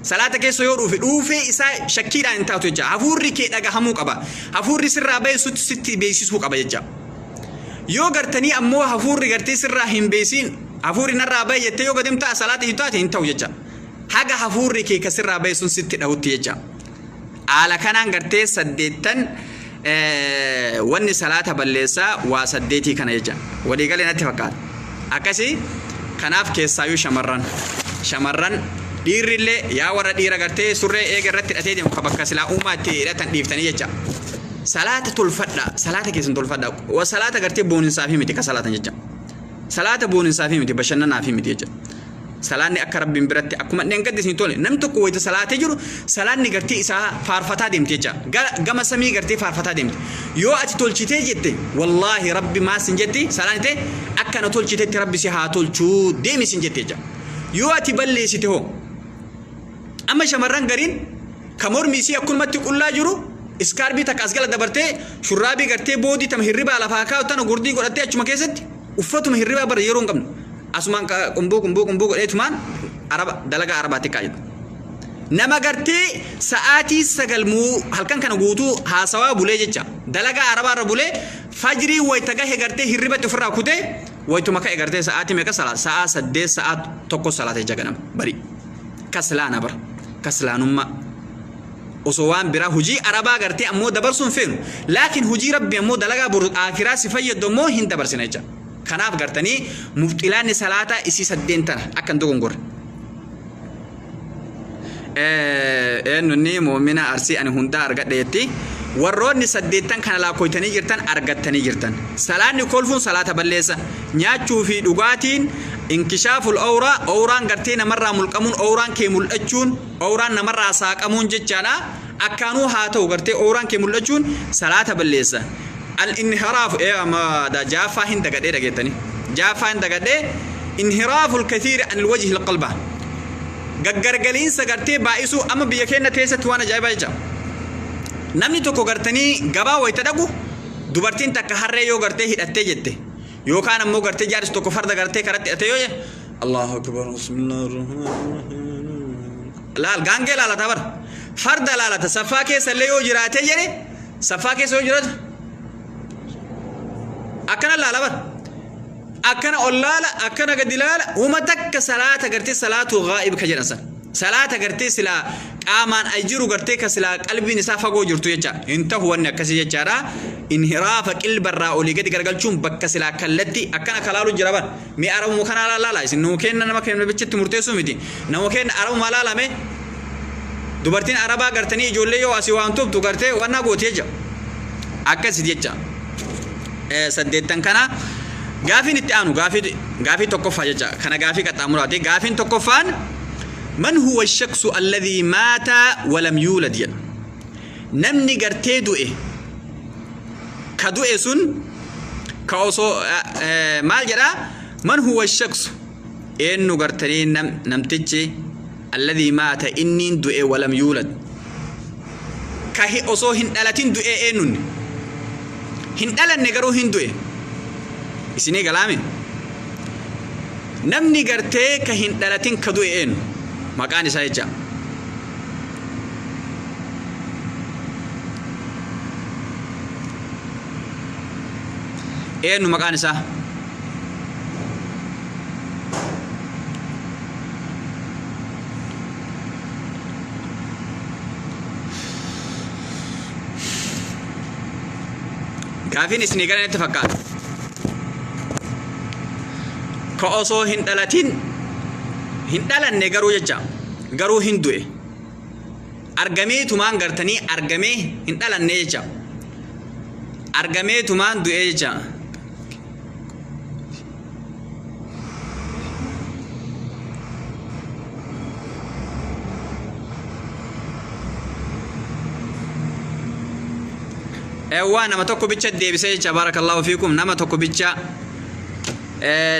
Speaker 2: salaata keessa yoo dhuufe, dhuufee isaa shakkiidhaan hin taatu jecha. Hafuurri kee dhagahamuu qaba. Hafuurri sirraa bahe sitti beeksisuu qaba jecha. Yoo gartanii ammoo hafuurri gartee sirraa hin beeksiin, hafuurri narraa bahe jettee yoo gadem ta'a salaata hin taate hin ta'u jecha. Haga hafuurri kee ka sirraa bahe sun sitti dhahutti jecha. Haala kanaan gartee saddeettan wanni salaata balleessaa waa saddeetii kana jecha. Waliigalee natti fakkaata. Akkasii kanaaf keessaayyuu shamarran. Shamarran dhiirrillee yaa warra dhiira gartee surree eega irratti hidhatee deemu ka bakka silaa uumaa itti hidhatan dhiiftanii jecha. Salaata tolfadha. Salaata keessan tolfadha. Wa salaata gartee booninsaa fi miti ka salaatan jecha. Salaata booninsaa fi miti bashannanaa fi miti jecha. Salaanni akka Rabbiin biratti akkuma inni gaddi isin tole namni tokko wayita salaatee jiru salaanni gartee isaa faarfataa deemti jecha. Gama samii gartee faarfataa deemti. Yoo ati tolchitee jette wallaahi Rabbi maal sin jetti salaanni ta'e akka na tolchitetti Rabbi si haa tolchuu deemi sin jette jecha. Yoo ati balleessite hoo amma shamarran gariin ka mormi isii akkumatti qullaa jiru iskaarbii takka as gala dabartee shurraabii gartee boodii tama hirribaa lafaa kaa'u tana gurdii godhattee achuma keessatti uffatuma hirribaa bara yeroo hin qabnu asumaan qumbuu qumbuu qumbuu godheetumaan araba dalagaa arabaatti kaa'u. Nama gartee sa'aatii 9 muu halkan kana guutuu haasawaa bulee jecha dalagaa arabaarra bulee fajrii wayita gahe gartee hirribatti ofirraa kutee wayituma ka'e gartee sa'aatii meeqa salaata sa'aa 8 sa'aa 1 salaata jecha ganama bari kaslaana bara kaslaanummaa osoo waan biraa hojii arabaa gartee ammoo dabarsuun feenu laakiin hojii rabbi ammoo dalagaa boru aakiraa si fayyaddu ammoo hin dabarsina jecha. Kanaaf gartanii mubxilaanni salaataa isii saddeen tana akka hin dogongorre. Eenyunni mu'mina Arsii ani hundaa argadhe jetti. Warroonni saddeettan kana laakkoytanii jirtan argattanii jirtan. Salaanni kolfuun salaata balleessa. Nyaachuu fi dhugaatiin inkishaaful owraa owraan gartee namarraa mulqamuun owraan kee mul'achuun owraan namarraa saaqamuun jechaadha. Akkaanuu haa ta'u gartee owraan kee mul'achuun salaata balleessa. Al-inhiraaf jaaffaa hin dagadhee dhageettanii. Jaaffaa hin dagadhee inhiraaful kathiiri anil wajhil qalba. Gaggargaliinsa gartee baay'isuu amma biyya keenya keessatti waan ajaa'ibaa jecha. Namni tokko gartanii gabaa wayita dhaqu dubartiin takka harree yoo gartee hidhattee jette yookaan ammoo gartee jaarsi tokko farda gartee karatti hidhatee yoo jedhe Allahu akbar bismillahirrahmanirrahiim. Laal gaangee laalata bara. Farda laalata saffaa keessa illee yoo jiraatee jedhe saffaa keessa yoo jiraatu akkana laala bara. Akkana ol laala akkana gadi laala uma takka salaata gartee salaatu ghaa'ib ka jedhan san. Salaata gartee silaa qaamaan ay jiru gartee ka silaa qalbiin isaa fagoo jirtu jecha hin tahu wanni akkasii jechaadha. Inhiraafa qilbarraa olii gadi garagalchuun bakka silaa kallatti akkana kalaalu jira bar. Mee arabuma kanaa laala isin nuu kenna nama kenna bichitti murteessuu miti. Nama kenna arabuma laalame dubartiin arabaa gartanii ijoollee yoo asii waan tubtu gartee wannaa gooti jecha. Akkasi jecha. Saddeettan kana gaafiin itti aanu gaafii tokkoffaa jecha kana gaafii qaxxaamuraati. Gaafiin tokkoffaan man huwa shaksu alladhii maata walam yuulad jedha. Namni gartee du'e ka du'e sun ka osoo maal jedha man huwa shaksu eenyu gartanii namtichi alladhii maata inniin du'e walam yuulad ka osoo hin dhalatin du'e eenyuun hin dhalanne garuu hin du'e isinii galaame namni gartee ka hin dhalatin ka du'e eenyu maqaan isaa jecha. Eenyu maqaan isaa? Gaafiin isinii galanitti fakkaata. Ka osoo hin dhalatin hin dhalanne garuu jecha garuu hin du'e. Argamee tumaan gartanii argamee hin dhalanne jecha. Argamee tumaan du'e jecha. Eewwaa, nama tokko bicha deebisee jecha. Barakallahu fiikum. Nama tokko bicha,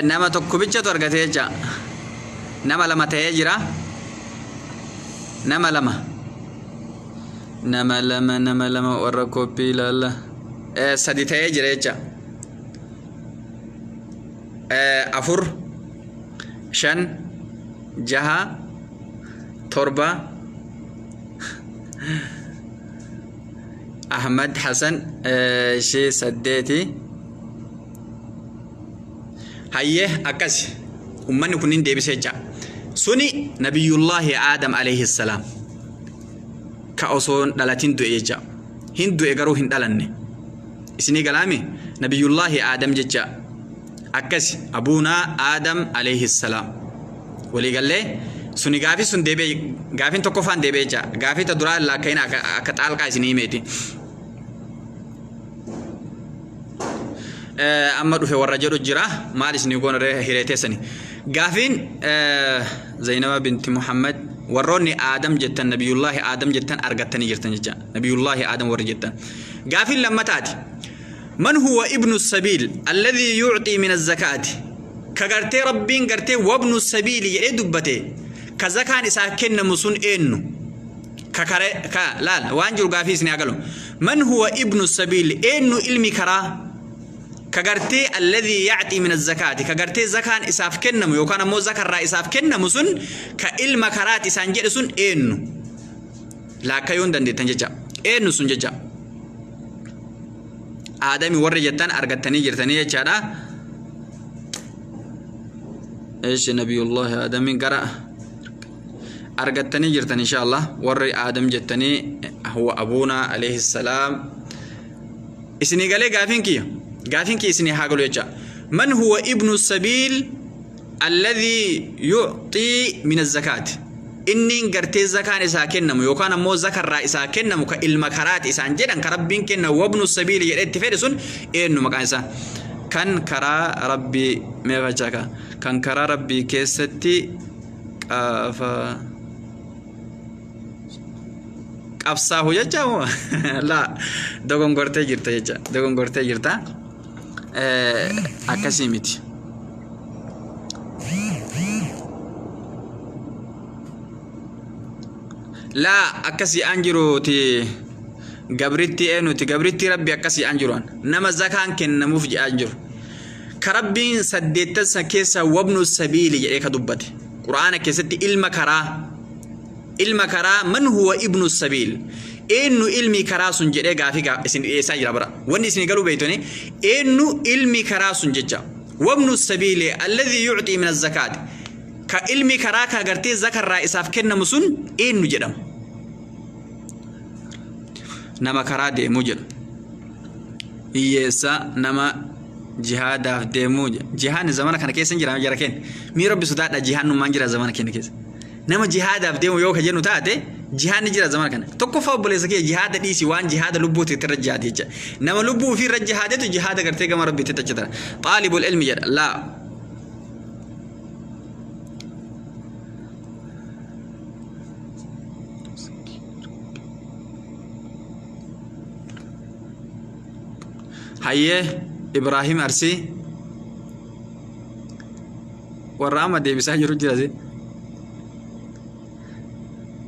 Speaker 2: nama tokko bichatu argate jecha. Nama lama ta'ee jira. Nama lama, nama lama, nama lama. Warra koppii ilaalla. Sadi ta'ee jira jecha. Afur, shan, jaha, torba. Ahmad Hasan ishee saddeeti. Hayyee, akkasi ummanni kunniin deebisee jecha. Suni Nabiyullaahi Aadam alayhi salaam, ka osoo hin dhalatin du'e jecha. Hin du'e garuu hin dhalanne. Isinii galaami? Nabiyullaahi Aadam jecha. Akkasi abuunaa Aadam alayhi salaam. Walii gallee? Suni gaafii sun deebi'e, gaafiin tokkoffaan deebi'e jecha. Gaafii ta duraa laakka'ina akka xaalqaa isinii himeeti. Amma dhufe warra jedhu jira. Maal isinii goona hiree teessani? Gaafiin Zainaba binti Muhammad, warroonni Aadam jettan, Nabiyullaahi Aadam jettan argattanii jirtan jecha. Nabiyullaahi Aadam warri jettan. Gaafiin lammataati. Man huwa ibnu sabiil alladhii yu'xii min az-zakaati? Ka gartee Rabbiin gartee wabnu sabiili jedhee dubbate, ka zakaan isaa kennamu sun eenyu? Ka kare ka laal waan jiru gaafii isin haa galu. Man huwa ibnu sabiil? Eenyu ilmi karaa ka gartee alladhii ya'xii min az-zakaati, ka gartee zakaan isaaf kennamu yookaan ammoo zakarraa isaaf kennamu sun, ka ilma karaati isaan jedhe sun eenyu? Laakkayuu hin dandeettan jecha. Eenyu sun jecha? Aadami warri jettan argattanii jirtanii jechaadha. Eeshi, Nabiyullahi Aadami gara argattanii jirtan insha Allah. Warri Aadam jettanii, huwa abuuna alayhi salaam. Isinii galee gaafiin kiyya? Gaafiin kiyya isinii haa galu jecha. Man huwa ibnu sabiil alladhii yu'xii min az-zakaati? Inni gartee zakaan isaa kennamu yookaan ammoo zakarraa isaa kennamu, ka ilma karaati isaan jedhan, ka Rabbiin kenna wabnu sabiili jedhee itti fedhe sun eenyu maqaan isaa? Kan karaa Rabbii meeqachaa ka kan karaa Rabbii keessatti qaafa qabsaahu jecha moo? Laa, dogongortee jirta jecha, dogongortee jirta. Akkasii miti. Laa, akkasii an jiruuti. Gabritti eenyuti gabritti Rabbi? Akkasii an jiru. Nama zakaan kennamuuf jedhaa jiru, ka Rabbiin saddeettan san keessa wabnu sabiili jedhee ka dubbate Qur'aana keessatti, ilma karaa, ilma karaa. Man huwa ibnu sabiil? Eenyu ilmi karaa sun jedhee gaafii isin dhiyeessaa jira bara. Wanni isin galuu beektoni, eenyu ilmi karaa sun jecha? Wabnu sabiili alladhii yu'xii min az-zakaati, ka ilmi karaa ka gartee zakarraa isaaf kennamu sun eenyu jedhama? Nama karaa deemuu jedhu, hiyyeessa, nama jihaadaaf deemuu. Jihaadni zamana kana keessa hin jira jara keenya. Mii Rabbi sodaadha, jihaadnummaan jira zamana keenya keessa? Nama jihaadaaf deemu yoo ka jennu taate, jihaadni jira zamana kana? Tokkoffaa, obboleessa kiyya, jihaada dhiisi. Waan jihaada lubbuu irra jihaadi jecha. Nama lubbuu ofii irra jihaadetu jihaada gartee gama Rabbiitti achi tara. Xaalibul ilmi jedha. Laa, hayyee, Ibraahim Arsii warra amma deebisaa jiru jira.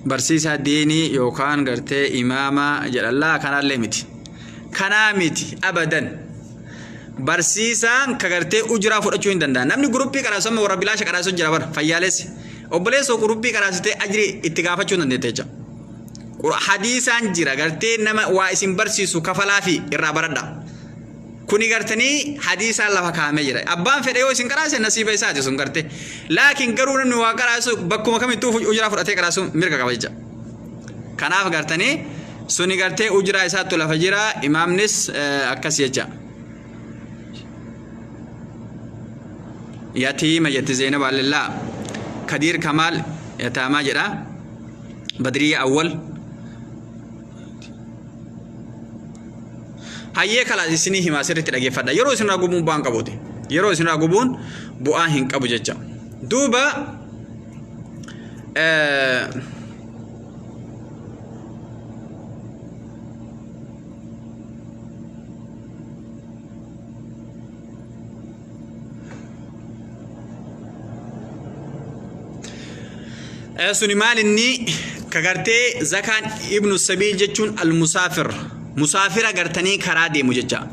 Speaker 2: Barsiisaa diinii yookaan gartee imaama jedha. Laa, kanaallee miti, kanaa miti abadan. Barsiisaan ka gartee ujuraa fudhachuu hin danda'a. Namni guruppii qaraasu amma warra bilaasha qaraasu jira bara. Fayyaalessi obboleessoo guruppii qaraasitee ajri itti gaafachuu hin dandeette jecha. Hadiisaan jira gartee, nama waa isin barsiisu kafalaa fi irraa baradha. Kuni gartanii hadiisaan lafa kaa'amee jira. Abbaan fedhe yoo isin qaraase nasiiba isaati sun garte. Laakiin garuu namni waa qaraasu bakkuma kamittuu ujuraa fudhatee qaraasu mirga qaba jecha. Kanaaf gartanii suni gartee ujuraa isaattu lafa jira. Imaamnis akkas jecha. Yatiima jetti Zeenab Allillaa. Kadiir Kamaal yataamaa jedha. Badriya Awwal. Hayyee, kalaas isinii himaa, sirriitti dhageeffadha. Yeroo isinirraa gubuun bu'aa hin qabuuti. Yeroo isinirraa gubuun bu'aa hin qabu jecha. Duuba Suni maal inni ka gartee zakaan ibnu sabiil jechuun almusaafir musaafira gartanii karaa deemu jecha.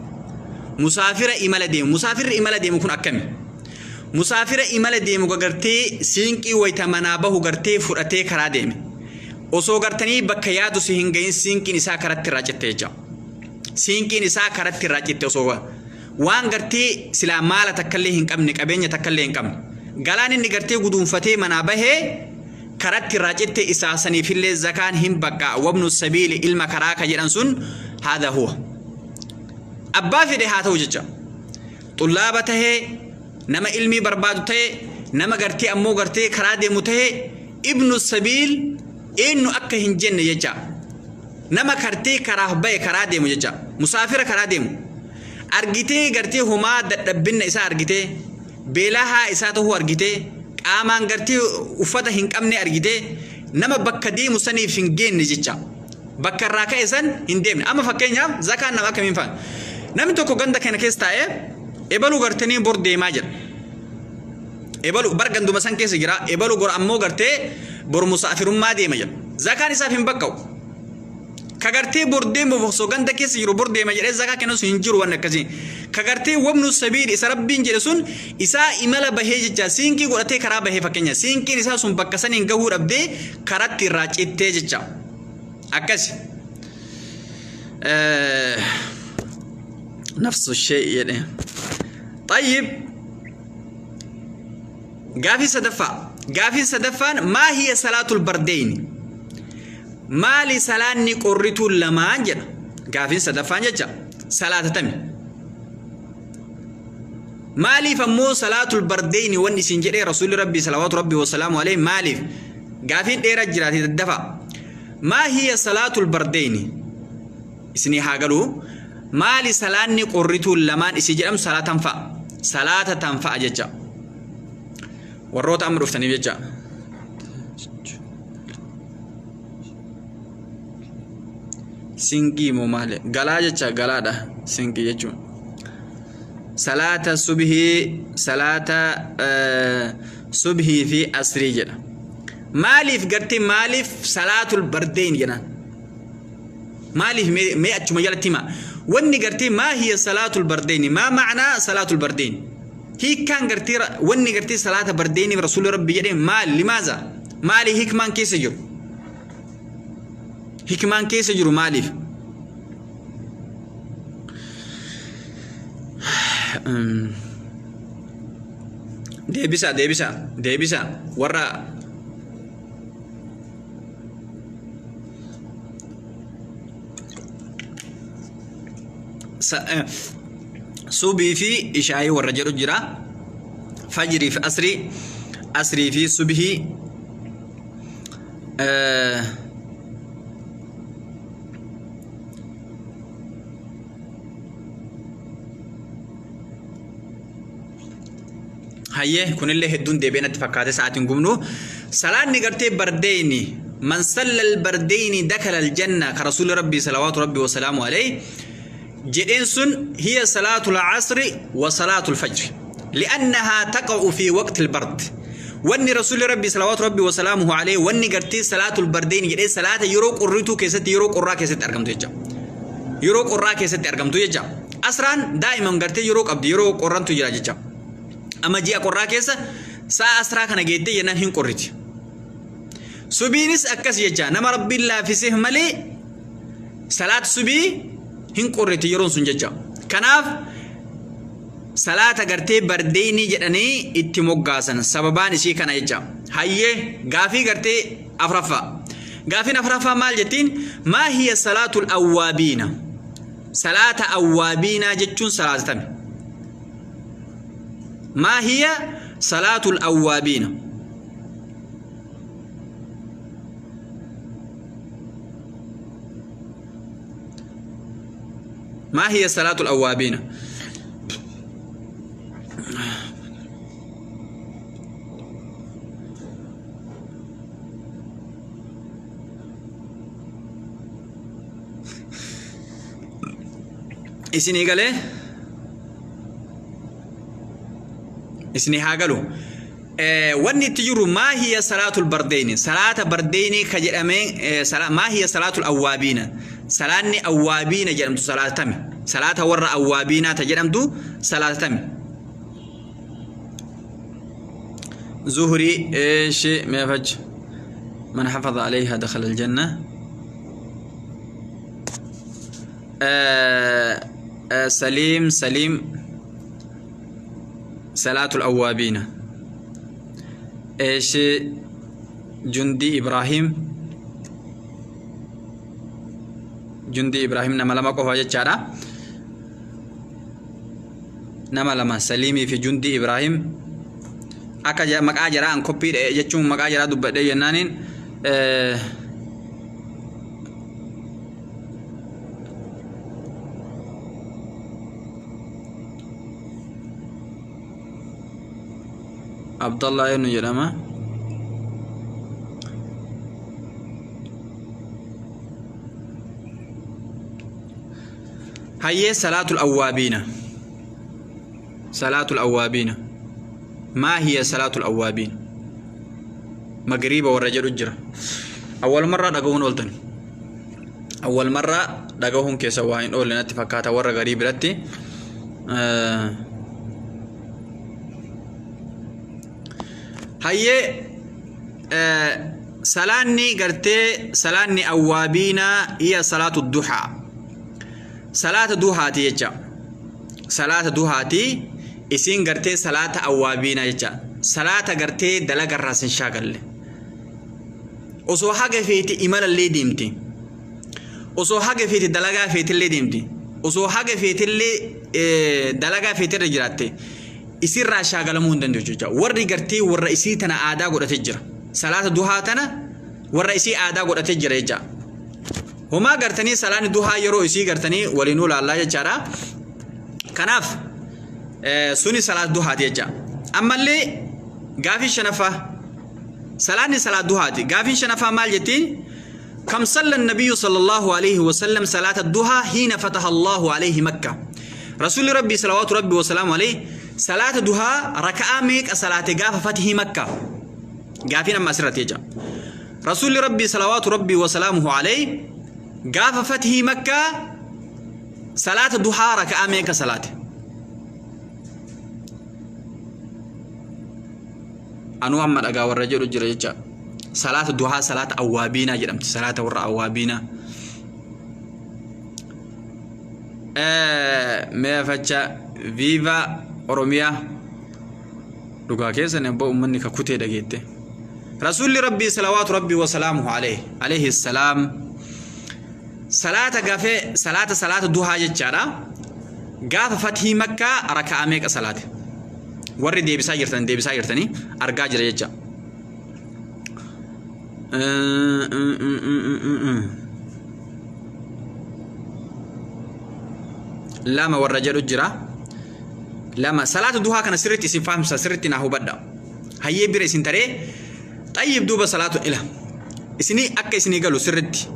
Speaker 2: Musaafira imala deemu. Musaafirri imala deemu kun akkami? Musaafira imala deemu ka gartee siinqii wayita manaa bahu gartee fudhatee karaa deeme. Osoo gartanii bakka yaadu si hin gahin siinqiin isaa karatti irraa citte jecha. Siinqiin isaa karatti irraa citte osoo waan gartee silaa maala takkallee hin qabne, qabeenya takkallee hin qabne. Galaan inni gartee guduunfatee manaa bahee karatti irraa citte isaa saniifillee zakaan hin bakka. Wabnu sabiili ilma karaa ka jedhan sun haadha huwa. Abbaa fedhe haa ta'u jecha. Xullaaba tahee, nama ilmii barbaadu ta'e, nama gartee ammoo gartee karaa deemu ta'e, ibnu sabiil eenyu akka hin jenne jecha. Nama kartee karaaf bahe karaa deemu jecha. Musaafira karaa deemu. Argitee gartee homaa dadhabbinna isaa argitee, beelahaa isaa ta'uu argitee, qaamaan gartee uffata hin qabne argitee, nama bakka deemu saniif hin geenne jecha. Bakka irraa ka'e san hin deemne. Amma fakkeenyaaf zakaan nama akkamiin fa'a? Namni tokko ganda kana keessa taa'ee ebaluu gartanii bor deemaa jedha. Ebalu bar ganduma san keessa jira. Ebalu gor ammoo gartee bor musaafirummaa deema jedha. Zakaan isaaf hin baqqa'u. Ka gartee bor deemuuf osoo ganda keessa jiru bor deema jedhee zakaa kennu sun hin jiru wanni akkasii. Ka gartee wabnu sabiil isa Rabbiin jedhe sun isaa imala bahee jecha siinqii godhatee karaa bahee fakkeenya siinqiin isaa sun bakka saniin gahuu dhabdee karatti irraa cittee jecha. Akkasi. Nafsu shee jedhe. Xayyib. Gaafii sadaffaa. Gaafiin sadaffaan maa hiya salaatul bardeyni? Maali salaanni qorrituun lamaan jedha. Gaafiin sadaffaan jecha salaata tami? Maaliif ammoo salaatul bardeyni wanni isin jedhee rasuulli rabbii salawaatu rabbii wasalaamu alayhi maaliif? Gaafiin dheeraa jiraate daddafaa. Maa hiya salaatul bardeyni? Isinii haa galuu. Maali salaanni qorrituun lamaan isii jedhamu salaatan fa'a. Salaata tan fa'a jecha. Warroota amma dhuftaniif jecha. Sinqii moo maali? Galaa jecha galaadha. Sinqii jechuun. Salaata subhii, salaata subhii fi asrii jedha. Maaliif gartee maaliif salaatul bardeyn jedhan? Maaliif mee achuma jalatti hima. Wanni gartee maa hiya salaatul bardeyni maa ma'anaa salaatul bardeyn? Hiikkaan gartee wanni gartee salaata bardeyniif rasuulli rabbi jedhee maali limaaza? Maali hikmaan keessa jiru? Hikmaan keessa jiru maaliif? Deebisaa deebisaa deebisaa warra Subii fi ishaayii warra jedhu jira. Fajrii fi asrii, asrii fi subhii. Hayyee kunillee hedduun deebi'ee natti fakkaate sa'aatiin gubnu. Salaanni gartee bardeyni man sallal bardeyni dakala aljanna ka rasuulli rabbii salawaatu rabbii wasalaamu alayhi jedheen sun hiya salaatul asri wa salaatul fajri li'annahaa taqa'u fi waqtil bard. Wanni rasuulli rabbii salawaatu rabbii wasalaamuhu alayhi wanni gartee salaatul bardeyni jedhee salaata yeroo qorrituu keessatti yeroo qorraa keessatti argamtu jecha. Yeroo qorraa keessatti argamtu jecha. Asraan daa'iman gartee yeroo qabdi yeroo qorrantu jira jecha. Amma ji'a qorraa keessa sa'a asraa kana geettee jennaan hin qorriti. Subiinis akkas jecha nama rabbiin laaffiseef malee salaat subii hin qorriti yeroon sun jecha. Kanaaf salaata gartee bardeynii jedhanii itti moggaasan sababaan isii kana jecha. Hayyee gaafii gartee afraffaa. Gaafiin afraffaa maal jettiin? Maa hiya salaatul awwaabiina? Salaata awwaabiinaa jechuun salaata tami? Maa hiya salaatul awwaabiina? Maa hiya salaatul awwaabiina? Isinii galee? Isinii haa galu. Wanni itti jiru maa hiya salaatul bardeyni, salaata bardeyni ka jedhame, maa hiya salaatul awwaabiina, salaanni awwaabiina jedhamtu salaata tami, salaata warra awwaabiinaa ta jedhamtu salaata tami? Zuhrii eeshi meefach man hafaza alayha dakhala aljanna. Saliim Saliim, salaatul awwaabiina eeshi. Jundii Ibraahim, Jundii Ibraahim, nama lama qofa jechaadha, nama lama, Saliimii fi Jundii Ibraahim. Akka maqaa jaraa an koppii dha'e jechuun maqaa jaraa dubbadhee jennaaniin Abdallah eenyu jedhama? Hayyee, salaatul awwaabiina, salaatul awwaabiina, maa hiya salaatul awwaabiin? Magriiba warra jedhu jira. Awwal marraa dhagahuun ooltan, awwal marraa dhagahuun keessa waa hin oolle natti fakkaata warra garii biratti. Hayyee, salaanni gartee salaanni awwaabiinaa hiya salaatu duhaa, salaata duhaati jecha, salaata duhaati isiin gartee salaata awwaabiinaa jecha, salaata gartee dalagarraa sin shaagalle. Osoo haga feete imalallee deemte, osoo haga feete dalagaa feetillee deemte, osoo haga feetillee dalagaa feetirra jiraatte, isirraa shaagalamuu hin danda'u jecha. Warri gartee warra isii tana aadaa godhate jira, salaata duhaa tana warra isii aadaa godhate jira jecha. Homaa gartanii salaanni duhaa yeroo isii gartanii waliinuu laallaa jechaadha. Kanaaf suni salaata duhaati jecha. Ammallee gaafii shanaffaa, salaanni salaat duhaati. Gaafiin shanaffaa maal jettiin? Kam salla nabiyyu sallallahu alaihi wasallam salaata duhaa hiina fataha Allahu alaihi Makka? Rasuulli Rabbii salawaatu Rabbii wasalaamu alaihi salaata duhaa raka'aa meeqa salaate gaafa fatihii Makka? Gaafiin amma asirratti jecha. Rasuulli Rabbii salawaatu Rabbii wasalaamuhu alaihi gaafa fatihii Makkaa salaata duhaa raka'aa meeqa salaate? Anuu amma dhagaa warra jedhu jira jecha. Salaata duhaa, salaata awwaabiinaa jedhamti, salaata warra awwaabiinaa. Mee facha viiva Oromiyaa, dhugaa keessan abbaa uummanni ka kutee dhageette. Rasuulli Rabbii salawaatu Rabbii wasalaamuhu alayhi alayhi salaam salaata gafee salaata salaata duhaa jechaadha. Gaafa fathii Makkaa raka'aa meeqa salaate? Warri deebisaa jirtan deebisaa jirtanii argaa jira jecha. Lama warra jedhu jira. Lama salaata duhaa kana sirriitti isin fahamsa, sirriitti naa hubadha. Hayyee, bira isin taree xayyib duuba salaatu ila. Isinii akka isinii galu sirriitti.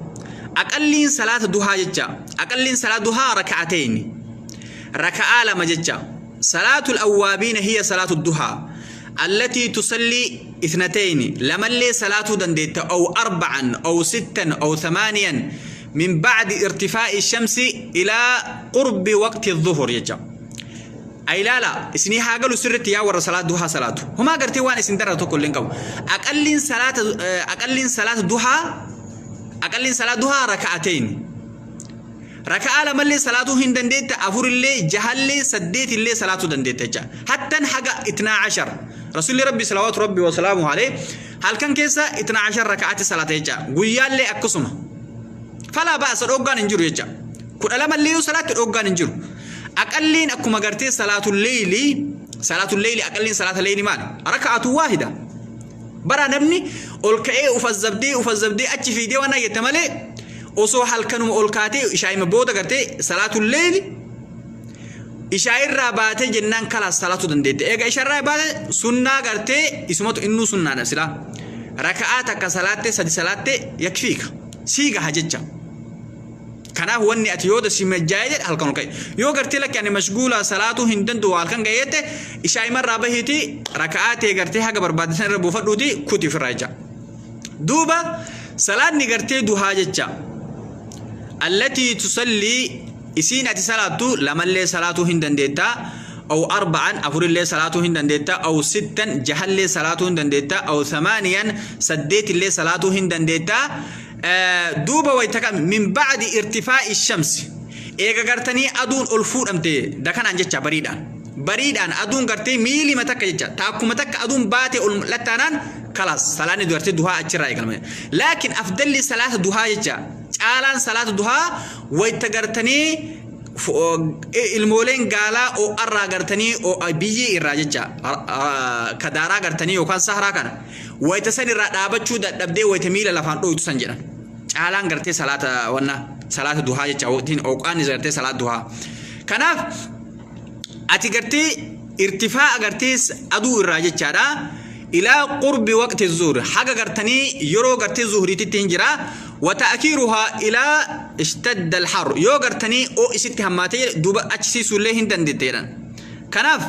Speaker 2: Aqalliin salaata duhaa jecha, aqalliin salaata duhaa raka'atayni. Raka'aa lama jecha. Salaatul awwaabiina hiya salaatu duhaa. Allatii tusallii ithnatayni, lamallee salaatuu dandeetta, aw arba'an aw sittan aw thamaaniyan min ba'di irtifaa'i shamsi ilaa qurbi waqti dhuhur jecha. Ilaala, isinii haa galu sirritti yaa warra salaata duhaa salaatu. Homaa gartee waan isin darara tokko illee hin qabu. Aqalliin salaata aqalliin salaata duhaa, aqalliin salaata duhaa raka'atayni. Raka'aa lamallee salaatuu hin dandeetta, afurillee, jahallee, saddeetillee salaatuu dandeetta jecha. Hattan haga 12. Rasuulli Rabbi salawaatu Rabbi wasalaamu alayhi halkan keessa 12 raka'aatti salaata jecha. Guyyaallee akkasuma. Falaa ba'asa, dhoggaan hin jiru jecha. 12llee yoo salaatte dhoggaan hin jiru. Aqalliin akkuma gartee salaatul leeyli, salaatul leeyli, aqalliin salaata leeyli maali? Raka'atu waahida. Bara namni ol ka'ee ufazzabdee ufazzabdee achi fiigdee waan jette malee, osoo halkanuma ol kaatee ishaa'ima booda gartee salaatul leeyli ishaa'irraa baatee jennaan kalaas salaatuu dandeette. Eega ishaarraa baate sunnaa gartee isumatu innuu sunnaadha silaa. Raka'aa takka salaattee, sadi salaattee yakfiika. Sii gaha jecha. Kanaaf wanni ati yoo si majjaa'ee jedhe halkan ol ka'i. Yoo gartee lakki ani mashguulaa salaatuu hin danda'u halkan ga'eette ishaa'imarraa bahiiti raka'aa ta'e gartee haga barbaadde san irra buufadhuuti kuti ofirraa jecha. Duuba salaanni gartee duhaa jecha. Allatii tusallii isiin ati salaattu lamallee salaatuu hin dandeetta. Aw arba'an afurillee salaatuu hin dandeetta. Aw sittan jahallee salaatuu hin dandeetta. Aw thamaaniyan saddeetillee salaatuu hin dandeetta. Duuba wayta kam min ba'di irtifaa'i shamsi eega gartanii aduun ol fuudhamte dakanaan jecha bariidhaan bariidhaan aduun gartee miilima takka jecha taakkuma takka aduun baatee ol mul'attaanaan kalaas salaanni gartee duhaa achirraa eegalama. Laakiin afdalli salaata duhaa jecha caalaan salaata duhaa wayta gartanii ilmooleen gaalaa oo'arraa gartanii oo'a biyyee irraa jecha kadaaraa gartanii yookaan saharaa kana wayta san irraa dhaabachuu dadhabdee wayta miila lafaan dhooytu san jedhan. Caalaan gartee salaata wanna salaata duhaa jecha waqtiin ooqaan gartee salaata duhaa. Kanaaf ati gartee irtifaa gartee aduu irraa jechaadha. Ilaa qurbi waqti zuhri haga gartanii yeroo gartee zuhriititti hin jira. Wata'kiiruhaa ilaa ishtadda alhar yoo gartanii oo isitti hammaatee duuba achisiisuullee hin dandeette jedhan. Kanaaf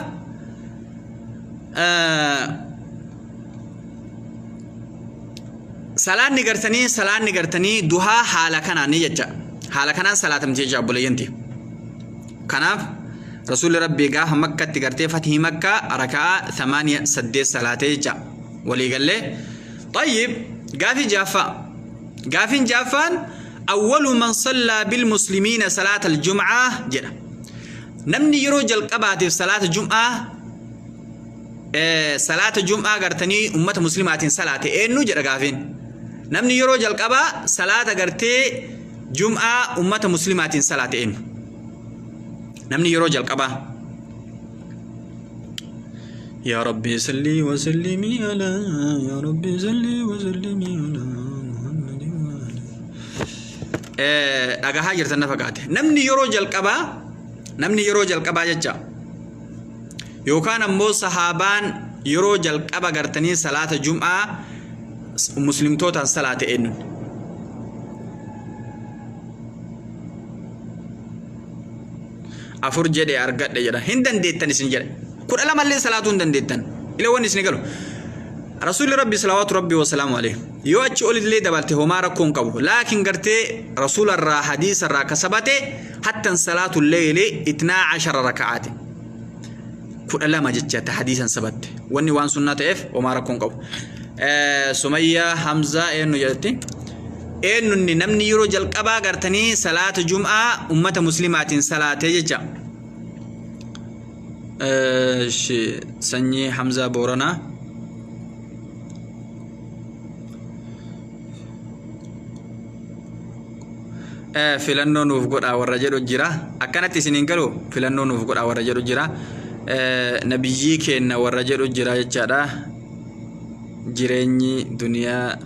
Speaker 2: salaanni gartanii salaanni gartanii duhaa haala kanaan ni jecha haala kanaan salaatamti jecha obboleeyyanti. Kanaaf rasuulli rabbii gaafa makkatti gartee fatihii makkaa rakaa 8 salaatee jecha walii gallee. Tayyib gaafii jaaffaa gaafiin jaaffaan awwalu man sallaa bilmuslimiina salaata aljum'aa jedha. Namni yeroo jalqabaatiif salaata jum'aa salaata jum'aa gartanii ummata muslimaatiin salaate eenyu jedha gaafiin. Namni yeroo jalqabaa salaata gartee jum'aa ummata muslimaatiin salaate eenyu? Namni yeroo jalqabaa. Yaa Rabbi salli wa sallimi ala yaa Rabbi salli wa sallimi ala Muhammadin wa ala. Dhagahaa jirtan na fakkaate. Namni yeroo jalqabaa namni yeroo jalqabaa jecha yookaan ammoo sahaabaan yeroo jalqaba gartanii salaata jum'aa muslimtootaan salaate eenyuun? Afur jedhe argadhe jedha. Hin dandeettan isin jedhe. 12 illee salaatuu hin dandeettan. Ila wanni isin galu. Rasuulli Rabbi salawaatu Rabbi wasalaamu alayhi. Yoo achi olillee dabalte homaa rakkoo hin qabu. Laakiin gartee rasuularraa hadiisarraa kasabate hattan salaatu leeyli 12 raka'aati. 12 jecha ta hadiisan sabatte. Wanni waan sunnaa ta'eef homaa rakkoo hin qabu. Sumayyaa Hamzaa eenyu jedhatti? Eenyunni namni yeroo jalqabaa gartanii salaata jum'aa ummata muslimaatiin salaatee jecha. Sanyii Hamzaa Booranaa. Filannoo nuuf godhaa warra jedhu jira. Akkanatti isin hin galu filannoo nuuf godhaa warra jedhu jira. Nabiyyii keenna warra jedhu jira jechaadha. Jireenyi duniyaa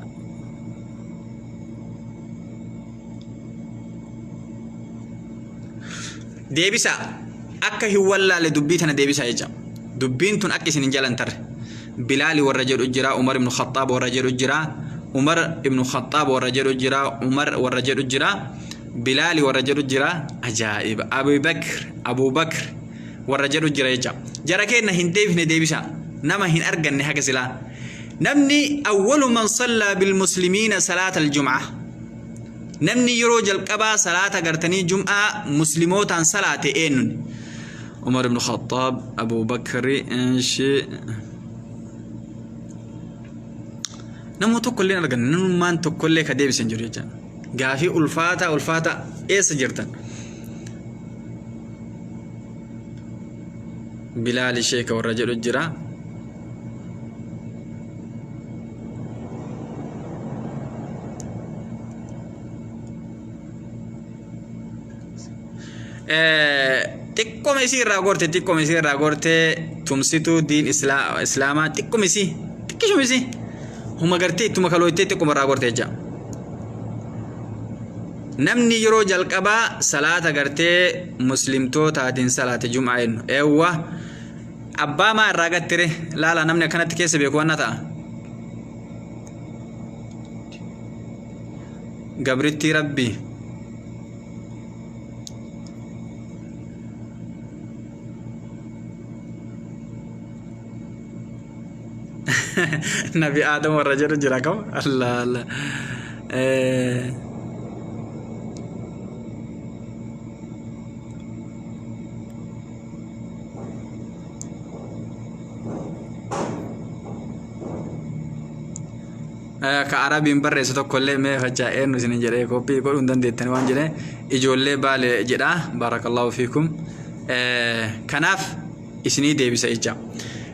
Speaker 2: deebisa akka hin wallaalle dubbii tana deebisa jecha. Dubbiin tun akka isin hin jalan tarre. Bilaali warra jedhu jira, Umar ibn Khattaab warra jedhu jira, Umar ibn Khattaab warra jedhu jira, Umar warra jedhu jira, Bilaali warra jedhu jira, ajaa'iba. Abu Bakr, Abu Bakr warra jedhu jira jecha. Jara keenna hin deebifne deebisa. Nama hin arganne haga silaa. Namni awwalu man sallaa bil muslimiina salaata al-jum'ah. Namni yeroo jalqabaa salaata gartanii jum'aa muslimootaan salaate eenyuun? Umar ibn Khattaab, Abu Bakri, inshi. Nama tokko illee hin arganne, namummaan tokko illee ka deebise hin jiru jecha. Gaafii ulfaataa ulfaataa eessa jirtan? Bilaali sheeka warra jedhu jira. Xiqqoma isii irraa gorte xiqqoma isii irraa gorte tumsituu diin islaamaa xiqqoma isii xiqqishuma isii huma gartee ittuma kalooytee xiqqoma irraa gorte jecha. Namni yeroo jalqabaa salaata gartee muslimtootaatiin salaate jum'aa jennu eewwa abbaa maa irraa gattire laala namni akkanatti keessa beeku wanna ta'a. Gabrittii Rabbii. Nabi Aadam warra jedhu jira kam? Allah Allah. Ka Arabiin barreessu tokkollee mee facaa eenyu isin jedhee koppii godhuu hin dandeettan waan jedhee ijoollee baale jedha barakallahu fiikum. Kanaaf isinii deebisa jecha.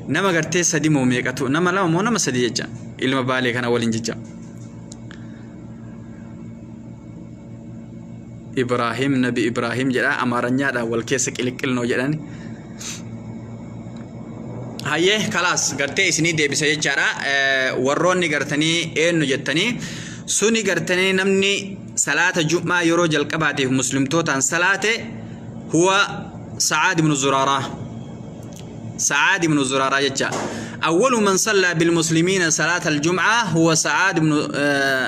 Speaker 2: Nama gartee sadi moo meeqatu nama lama moo nama sadi jecha ilma baalee kana waliin jecha. Ibraahim Nabi Ibraahim jedha Amaaranyaadhaan wal keessa qiliqqilnoo jedhan. Hayyee kalaas gartee isinii deebisa jechaadha. Warroonni gartanii eenyu jettanii suni gartanii namni salaata jum'aa yeroo jalqabaatiif muslimtootaan salaate huwa Sa'aad ibn Zuraaraa. Sa'aad ibn Zuraaraa jecha. أول من صلى بالمسلمين صلاة الجمعة هو سعاد بن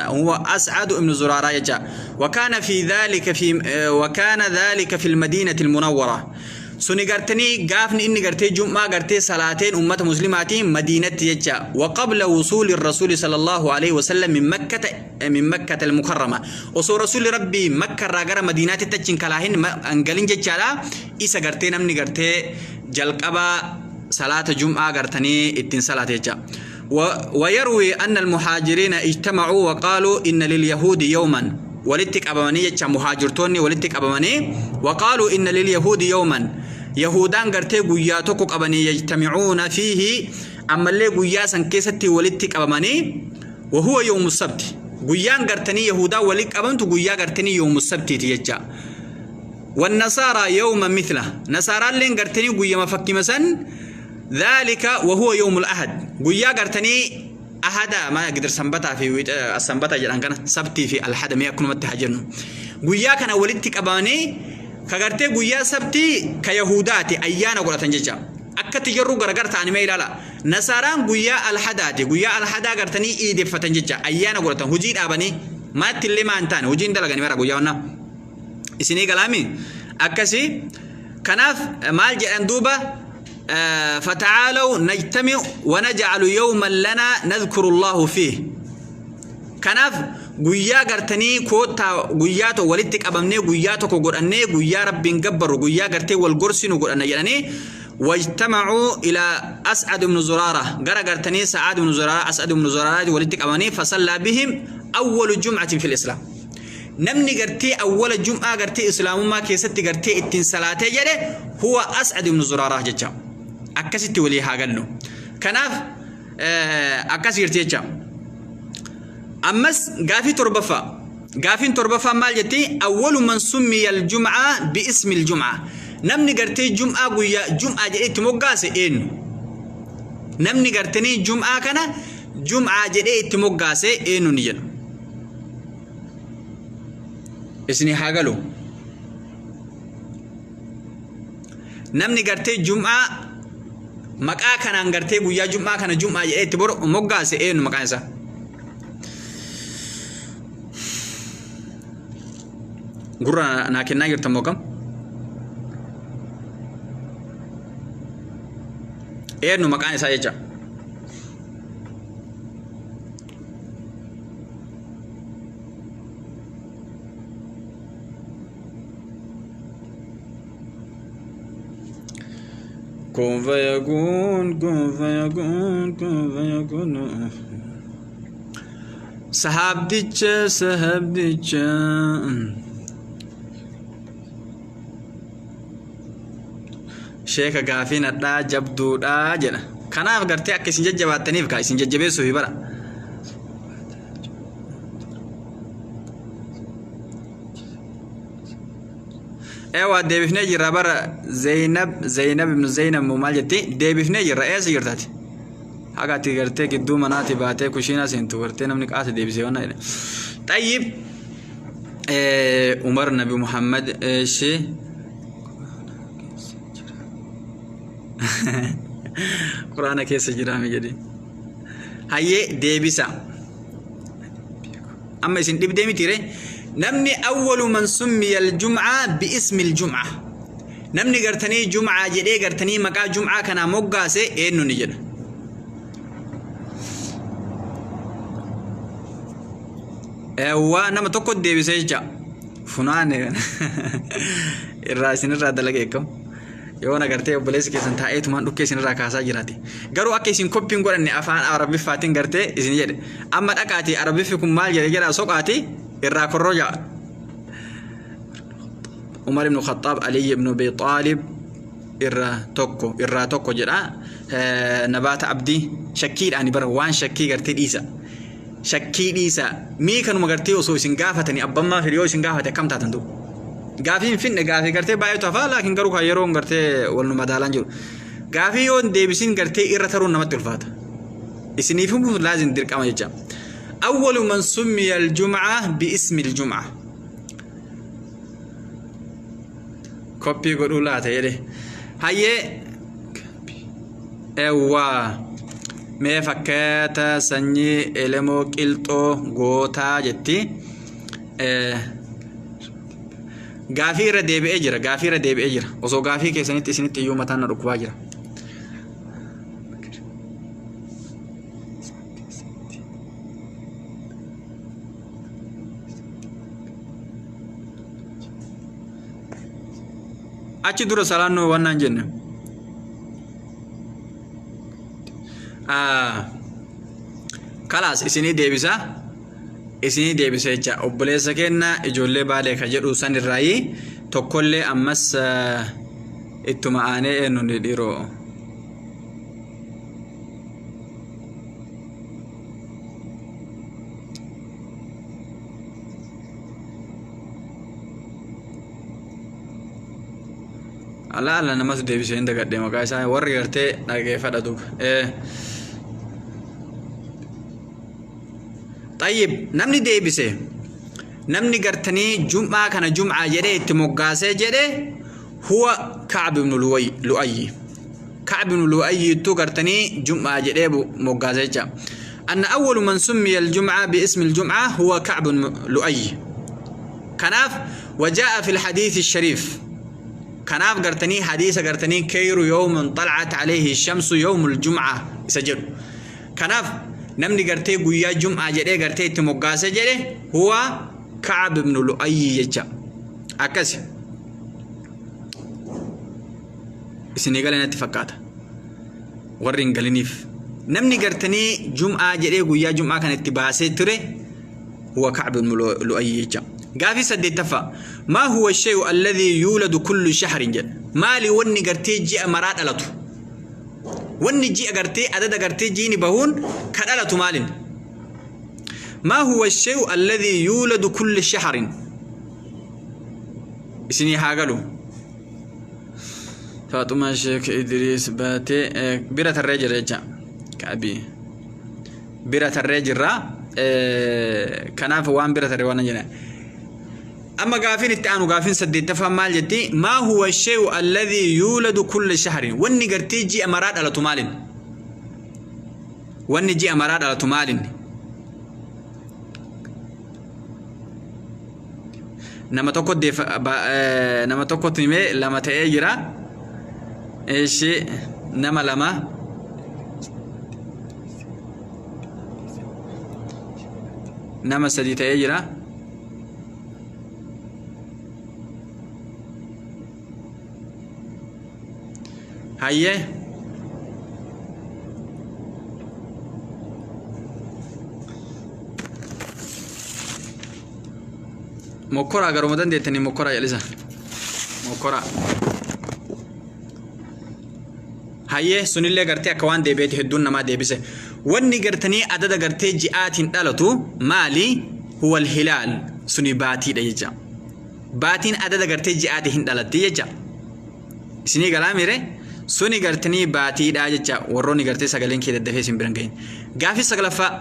Speaker 2: هو أسعد بن زرارة يجا وكان في ذلك في وكان ذلك في المدينة المنورة suni gartanii gaafni inni gartee jum'aa gartee salaateen ummata muslimaatiin madiinatti jecha وقبل وصول الرسول صلى الله عليه وسلم من مكة المكرمة osoo rasuulli rabbii makka irraa gara madiinaatti achi hin kalaahin hin galin jechaadha. Isa gartee namni gartee jalqaba salaata jum'aa gartanii ittiin salaate jecha. ويروي أن المهاجرين اجتمعوا وقالوا إن لليهود يوما. Walitti qabamanii jecha muhaajirtoonni walitti qabamanii وقالوا إن لليهود يوما yahuudaan gartee guyyaa tokko qabanii يجتمعون فيه ammallee guyyaa san keessatti walitti qabamanii وهو يوم السبت guyyaan gartanii yahudaa walitti qabamtu guyyaa gartanii يوم السبت ti jecha. والنصارى يوما مثله نصارى لين gartanii guyyama fakkima san ذلك وهو يوم الأحد guyyaa gartanii ahada ma gidir sanbataa fi sanbata jedhan kana sabtii fi alhada mee akkanumatti haa jennu guyyaa kana walitti qabamanii ka gartee guyyaa sabtii ka yahudaati ayyaana godhatan jecha. Akkatti jarru gargar ta'anii mee ilaala. Nasaaraan guyyaa alhadaati guyyaa alhadaa gartanii iideffatan jecha, ayyaana godhatan, hojii dhaabanii maatti illee maan taane hojiin dalaganii bara guyyaa onnaa isinii galaami akkasii. Kanaaf maal jedhan duuba? فتعالوا نجتمع ونجعل يوما لنا نذكر الله فيه. Kanaaf guyyaa gartanii koottaa guyyaa tokko walitti qabamnee guyyaa tokko godhannee guyyaa rabbiin gabbaru guyyaa gartee wal gorsinu godhanna jedhanii واجتمعوا إلى أسعد بن زرارة غرا غرتني سعد بن زرارة أسعد بن زرارة ولدت قبني فصلى بهم أول جمعة في الإسلام. Namni gartee awwala jum'aa gartee islaamummaa keessatti gartee ittiin salaatee jedhe huwa As'ad ibn Zuraaraa jecha. Akkasitti walii haa gallu. Kanaaf akkas jirti jecha. Ammas gaafii torbaffaa. Gaafiin torbaffaa maal jetti? أول من سمي الجمعة باسم الجمعة. Namni gartee jum'aa guyyaa jum'aa jedhee itti moggaase eenyu? Namni gartanii jum'aa kana jum'aa jedhee itti moggaase eenyu ni jedhu. Isinii haa galu. Namni gartee jum'aa maqaa kanaan gartee guyyaa jum'aa kana jum'aa jedhee itti moggaase eenyu maqaan isaa? Gurra naa kennaa jirtan moo kam? Eenyu maqaan isaa jecha? كن فيكون كن فيكون كن فيكون. Sahaabdicha sahaabdicha sheeka gaafiin hadhaa jabduudha jedha. Kanaaf gartee akka isin jajjabaattaniif kaa isin jajjabeessuufi bara. Eewaa deebifnee jirra bara. Zeynab Zeynab ibnu Zeynab moo maal jetti? Deebifnee jirra. Eessa jirtaati? Haga ati gartee gidduu manaati baatee kushiinaa seentu gartee namni qaasa deebisee waan jedhe. طيب, Umar Nabi Muhammad eeshi Quraana keessa jiraame jedhe. Hayyee deebisa. Amma isin dhibdee miti ree? Namni أول من سمي الجمعة باسم الجمعة. Namni gartanii jum'aa jedhee gartanii maqaa jum'aa kanaa moggaase eenyu ni jedha. Waa nama tokko deebisee jecha funaane irraa isinirraa dalage eeggamu. Yoo na gartee obboleessi keessan taa'eetumaan dhukkee isinirraa kaasaa jiraate. Garuu akka isin koppiin godhanne afaan Arabiffaatiin gartee isin jedhe. Amma dhaqaati Arabiffi kun maal jedhe jedhaa soqaati irraa korroo ja'a. Umar ibn Khattaab, Ali ibn Abi Xaalib irraa tokko jedha. Nabaata Abdii shakkiidhaan bara waan shakkii gartee dhiisa. Shakkii dhiisa. Mii kanuma gartee osoo isin gaafatanii abbammaa fedhe yoo isin gaafate akkam taatan duuba. Gaafii hin finne, gaafii gartee baay'eetu hafaa, laakiin garuu kan yeroo gartee wal nu madaalaan jiru. Gaafii yoo hin deebisin gartee irra taruun namatti ulfaata. Isiniif himuu laazim dirqama jecha. أول من سمي الجمعة باسم الجمعة. Koppii godhuu laata jedhe. Hayyee, ewwaa, mee fakkaata sanyii elemoo qilxoo gootaa jetti. Gaafii irra deebi'ee jira, gaafii irra deebi'ee jira. Osoo gaafii keessanitti isinitti iyyuu mataan na dhukkubaa jira. Achi dura salaannoo waan naan jenne. Kalaas isinii deebisa. Isinii deebisa jecha obboleessa kenna ijoollee baalee ka jedhu san irraayi tokkollee ammas ittuma aanee eenyu ni dhiiroo. Ala ala namatu deebisee hin dagadhe maqaa isaa, warri gartee dhageeffadha duuba. Xayyib, namni deebise, namni gartanii jum'aa kana jum'aa jedhee itti moggaasee jedhe, huwa Ka'b ibn Lu'ayyi. Ka'b ibn Lu'ayyiittuu gartanii jum'aa jedhee moggaasee jecha. أن أول من سمي الجمعة باسم الجمعة هو كعب بن لؤي. كناف وجاء في الحديث الشريف، كناف قرتني حديث قرتني خير يوم طلعت عليه الشمس يوم الجمعة سجل. كناف نمني قرتي قويا جمعة جدي قرتي تمقاسة جدي هو كعب بن لؤي يجا. أكسي isinii galee natti fakkaata. Warri hin galiniif, namni gartanii jum'aa jedhee guyyaa jum'aa kan itti baasee ture huwa Ka'b ibn Lu'ayy jecha. Gaafii saddeettaffaa: ما هو الشيء الذي يولد كل شهر jedha. Maali wanni gartee ji'a maraa dhalatu? Wanni ji'a gartee adada gartee jiini bahuun ka dhalatu maalin? ما هو الشيء الذي يولد كل شهر؟ Isinii haa galu. Faaxumaa Sheek Idriis baatee bira tarree jira jecha. Ka'abii. Bira tarree jirra. Kanaaf waan bira tarree waan jedhan. Amma gaafiin itti aanu, gaafiin saddeettaffaan maal jetti? ما هو الشيء الذي يولد كل شهر؟ Wanni gartee ji'a maraa dhalatu maalin? Wanni ji'a maraa dhalatu maalin? Nama tokko nama tokkotu himee lama ta'ee jira. Eeshi, nama lama. Nama sadi ta'ee jira. Hayyee. Mokkoraa garuma dandeettanii mokkoraa jedhisa. Mokkoraa. Hayyee, sunillee gartee akka waan deebi'eeti hedduun namaa deebise. Wanni gartanii adada gartee ji'aatiin dhalatu maali? هو الهلال, suni baatiidha jecha. Baatiin adada gartee ji'aatiin hin dhalatti jecha. Isinii galaa miire? Suni gartanii baatiidha jecha, warroonni gartee sagaleen kee daddafee isin biran gahin. Gaafii saglaffaa.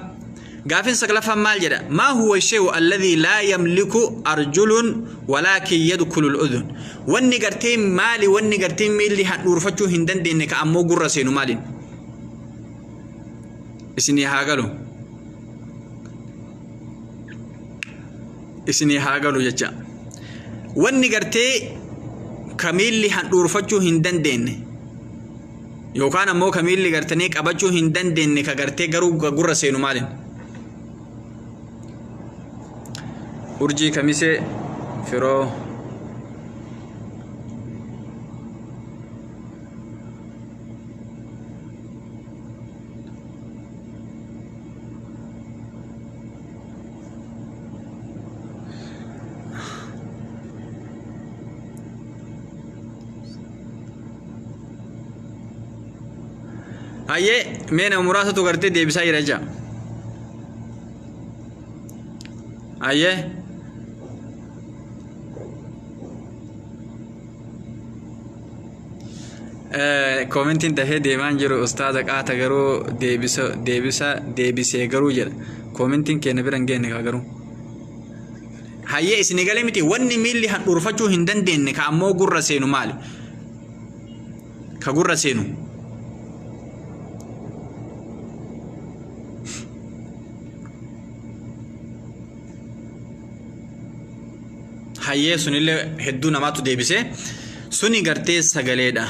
Speaker 2: Gaafiin saglaffaan maal jedha? ما هو الشيء الذي لا يملك أرجل ولكن يدخل الأذن؟ Wanni gartee maali, wanni gartee miilli handhuurfachuu hin dandeenye ka ammoo gurra seenu maaliin? Isinii haa galu. Isinii haa galu jecha. Wanni gartee ka miilli handhuurfachuu hin dandeenye yookaan ammoo ka miilli gartanii qabachuu hin dandeenye ka gartee garuu gurra seenu maaliin? Urjii Kamisee Firoo. Hayyee mee nama muraasatu gartee deebisaa jira jecha. Hayyee. Koomentiin dafee deemaan jiru ustaaza qaata garuu deebisa deebisa deebisee garuu jedha. Koomentiin keenya bira hin geenye kaa garuu. Hayyee isinii galee miti wanni miilli handhuurfachuu hin dandeenye ka ammoo gurra seenu maali? Ka gurra seenu. Hayyee sunillee hedduu namaatu deebise. Suni gartee sagaleedha.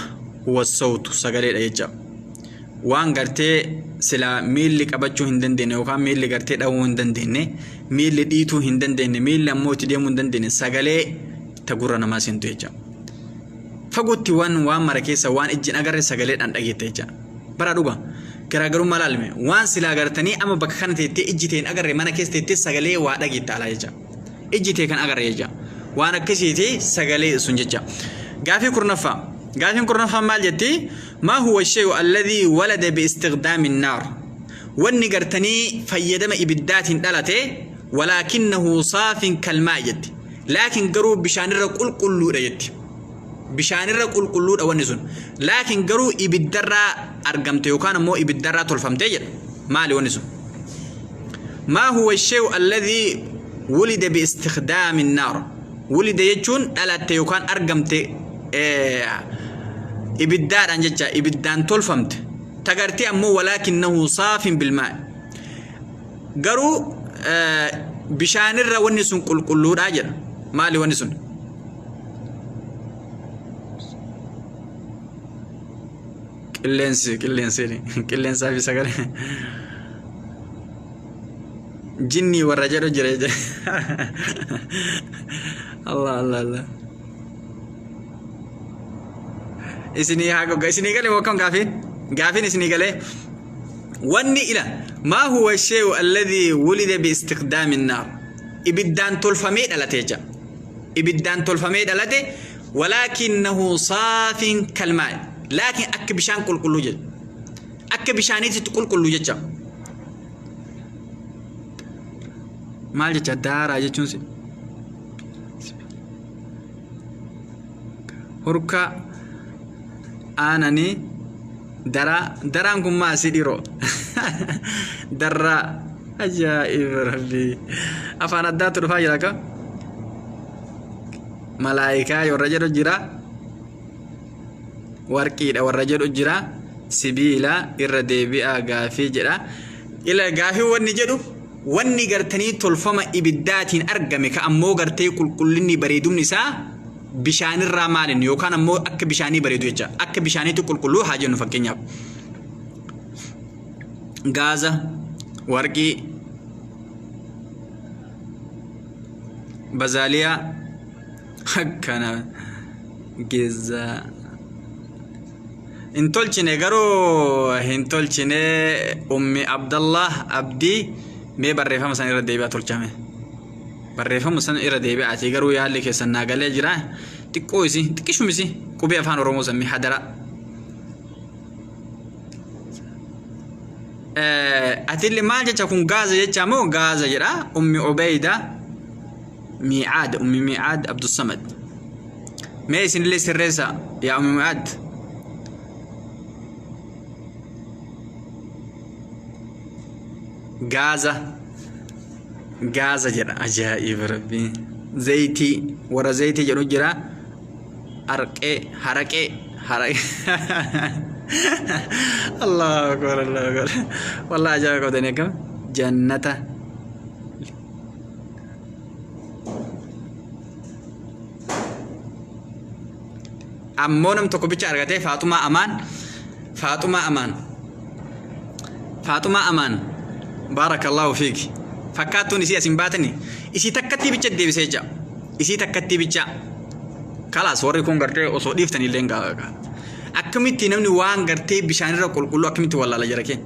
Speaker 2: Huwa sawtu sagaleedha jecha. Waan gartee silaa miilli qabachuu hin dandeenye yookaan miilli gartee dhahuu hin dandeenye, miilli dhiituu hin dandeenye, miilli ammoo itti deemuu hin dandeenye sagalee ta gurra namaa seentu jecha. Fagootti waan waan mara keessa waan ijji hin agarre sagaleedhaan dhageetta jecha. Bara dhuga. Garaagarummaa laalme. Waan silaa gartanii amma bakka kana teettee ijji tee hin agarre mana keessa teettee sagalee waa dhageetta alaa jecha. Ijji tee kan agarre jecha. Waan akkasiiti sagalee sun jecha. Gaafii kurnaffaa. Gaafiin kurnaffaan maal jetti? Maa huwa shay'u alladhii walada bi istiqdaami naar. Wanni gartanii fayyadama ibiddaatiin dhalate walaakinnahu saafin kalmaa jetti. Laakiin garuu bishaanirra qulqulluudha jetti. Bishaanirra qulqulluudha wanni sun. Laakiin garuu ibiddarraa argamte yookaan ammoo ibiddarraa tolfamte jedha. Maali wanni sun? Maa huwa shay'u alladhii wulida bi istikhdaami naar. Wulida jechuun dhalatte yookaan argamte ibiddaadhaan jecha ibiddaan tolfamte. Tagartee ammoo walaakinnahu saafin bilmaa. Garuu bishaanirra wanni sun qulqulluudha jedha. Maali wanni sun? Qilleensi qilleensi qilleensaa fi sagalee. Jinnii warra jedhu jira jecha. Allah Allah Allah. Isinii haa gogga isinii galee moo akkam gaafiin? Gaafiin isinii galee. Wanni ila maa huwa shee'u alladhii wulida bi istiqdaami naar. Ibiddaan tolfamee dhalate jecha. Ibiddaan tolfamee dhalate walaakinnahu saafin kalmaa. Laakiin akka bishaan qulqulluu jedha. Akka bishaaniitti qulqulluu jecha. Maal jecha daaraa jechuun si. Hurka aananii daraa daraan kun maa si dhiroo darraa ajaa'iba rabbii afaan addaatu dhufaa jira akka malaayikaa warra jedhu jira warqiidha warra jedhu jira sibiila irra deebi'aa gaafii jedha ila gaafii wanni jedhu wanni gartanii tolfama ibiddaatiin argame ka ammoo gartee qulqullinni bareedumni isaa bishaanirraa maalin yookaan ammoo akka bishaanii bareedu jecha akka bishaaniitti qulqulluu haa jennu fakkeenyaaf gaaza warqii bazaaliyaa akkana geezaa hin tolchine garuu hin tolchine ummi abdallah abdii mee barreeffama san irra deebi'aa tolchame. Barreeffama san irra deebi'aatii garuu yaalli keessan naa galee jira. Xiqqoo isi xiqqishum isi qubee afaan Oromoo sammi hadara. Atilli maal jecha kun gaaza jecha moo gaaza jedha ummi Ubeyda Miicaad ummi Miicaad Abdussamad. Mee isinillee sirreessa yaa ummi Miicaad. Gaaza. Gaaza jedha ajaa'iba rabbii. Zayitii warra zayitii jedhu jira. Arqee haraqee haraqee. Allahu akbar Allahu akbar. Wallahi ajaa'iba qabdanii akkam jannata. Ammoo nam tokko bicha argatee Faaxumaa Amaan Faaxumaa Amaan Faaxumaa Amaan Baarakallaahu fiiki fakkaattuun isii as hin baatani Isii takkattii bicha deebisee jecha. Isii takkattii bicha. Kalaas warri kun gartee osoo dhiiftanii illee gaa. Akkamitti namni waan gartee bishaanirra qulqulluu akkamitti wallaala jara keenya?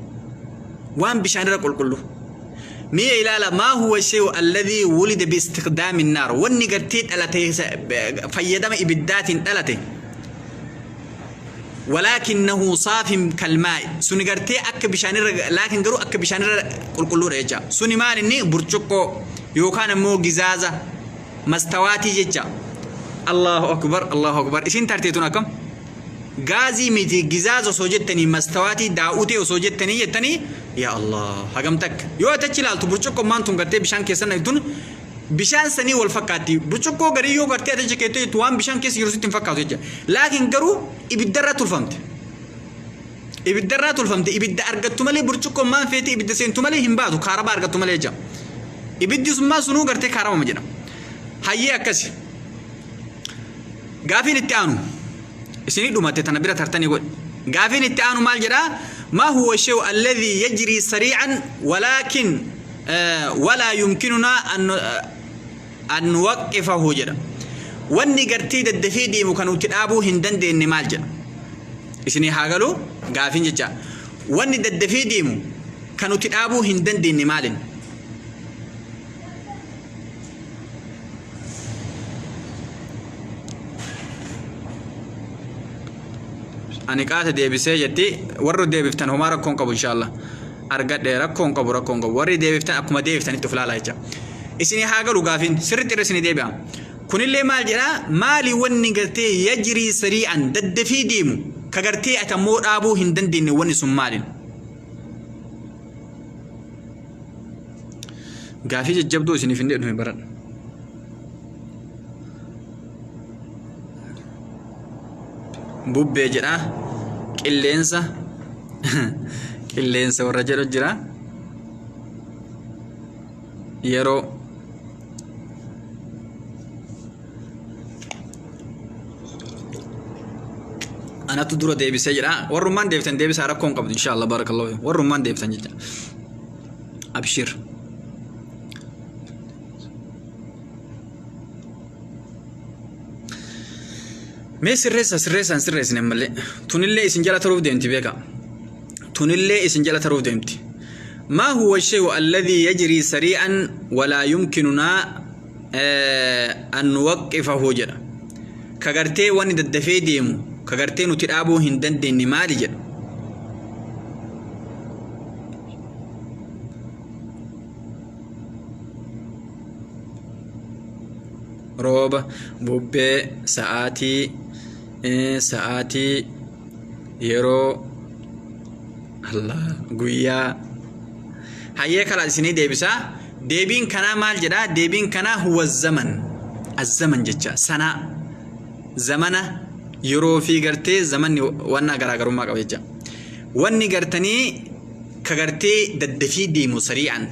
Speaker 2: Waan bishaanirra qulqulluu. Mee ilaala maa huwa shay'u alladhii wulida bi istiqdaami naar wanni gartee dhalate fayyadama ibiddaatiin dhalate walaakinnahu saafin kalmaa'i suni gartee akka bishaanirra laakin garuu akka bishaanirra qulqulluudha jecha suni maal inni burcuqqoo yookaan ammoo gizaaza mastawaatii jecha Allahu akbar Allahu akbar isin tarteetun akkam Gaazii miti gizaaza osoo jettanii mastawaatii daa'utee osoo jettanii jettanii yaa Allah hagam takka yoo ati achi ilaaltu burcuqqommaan tun gartee bishaan keessa naqxun bishaan sanii wal fakkaatti burcuqqoo garii yoo gartee ati achi keettee jettu waan bishaan keessa jiru sitti hin fakkaatu jecha laakiin garuu ibiddarraa tolfamte ibiddarraa tolfamte ibidda argattu malee burcuqqommaan feete ibidda seentu malee hin baatu kaarabaa argattu malee jecha ibiddi summaa sunuu gartee kaarabama jedhama hayyee akkasi Gaafiin itti aanu isinii dhumatte tana bira tartanii godhi. Gaafiin itti aanu maal jedhaa? Maa huwa shay'u alladhii yajrii sarii'an walaakin walaa yumkinunaa an nuwaqqifahu jedha. Wanni gartee daddafee deemu kan nuti dhaabuu hin dandeenye maal jedha? Isinii haa galu gaafiin jecha. Wanni daddafee deemu kan nuti dhaabuu hin dandeenye maalin? Ani qaata deebisee jetti warri deebiftan homaa rakkoon qabu inshallah argadhe rakkoon qabu rakkoon qabu warri deebiftan akkuma deebiftanitti of ilaalaa jecha isinii haa galu gaafiin sirriitti irra isinii deebi'a kunillee maal jedhaa maali wanni gartee yajrii sarii'an daddafii deemu ka gartee ati ammoo dhaabuu hin dandeenye wanni sun maalin Gaafii jajjabduu isiniif hin dhufe baradha. Bubbee jedha. Qilleensa. Qilleensa warra jedhu jira. Yeroo. Anatu dura deebisee jedha. Warrummaan deebitan deebisaa rakkoo hin qabdu inshallah barakallahu. Warrummaan deebitan jecha. Abshir. Mee sirreessa sirreessa hin sirreessine ammallee. Tunillee isin jala taruuf deemti beeka. Tunillee isin jala taruuf deemti. ما هو الشيء الذي يجري سريعا ولا يمكننا an nuwaqqifahu jedha. Ka gartee wanni daddafee deemu ka gartee nuti dhaabuu hin dandeenye maali jedha. Rooba, bubbee, sa'aatii, sa'aatii, yeroo, Allah, guyyaa. Hayyee kalaas isinii deebisaa. Deebiin kanaa maal jedhaa? Deebiin kanaa huwa zaman. Azzaman jecha sanaa. Zamana yeroo fi gartee zamanni wannaa garaagarummaa qaba jecha. Wanni gartanii ka gartee daddafii deemu sari'an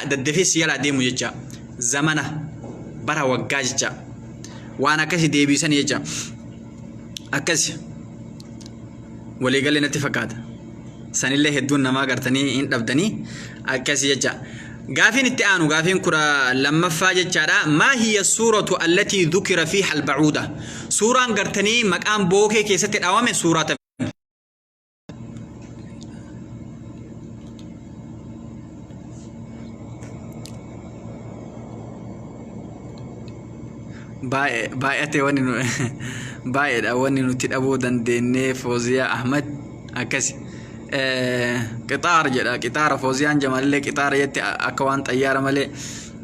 Speaker 2: daddafee si jalaa deemu jecha. Zamana bara waggaa jecha. Waan akkasi deebiisan jecha. Akkasi. Waliigalee natti fakkaata. Sanillee hedduun namaa gartanii hin dhabdanii akkasi jecha. Gaafiin itti aanu gaafiin 12ffaa jechaadha. Maa hiya suuratu allatii dhukira fiiha albacuuda. Suuraan gartanii maqaan bookee keessatti dhawame suuraa tami? Baay'ate wanni nu baay'eedha wanni nuti dhabuu dandeenyee Fooziyaa Ahmad akkasi. Qixaar jedha qixaara Fooziyaan Jamaalillee qixaara jette akka waan xayyaara malee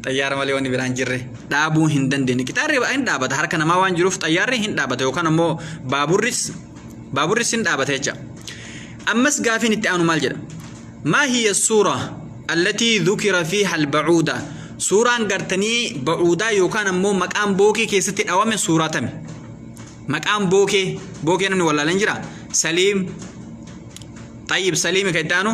Speaker 2: xayyaara malee wanni biraan jirre dhaabuu hin dandeenye. Qixaarri hin dhaabata harka namaa waan jiruuf xayyaarri hin dhaabata yookaan ammoo baaburris baaburris hin dhaabata jecha. Ammas gaafiin itti aanu maal jedha? Maa hiya suura allatii dhukira fiiha al-bacuuda. Suuraan gartanii bacuudaa yookaan ammoo maqaan bookee keessatti dhawame suuraa tami? Maqaan bookee bookee namni wallaaleen jira? Saliim Xayyib Saliimi kan itti aanu.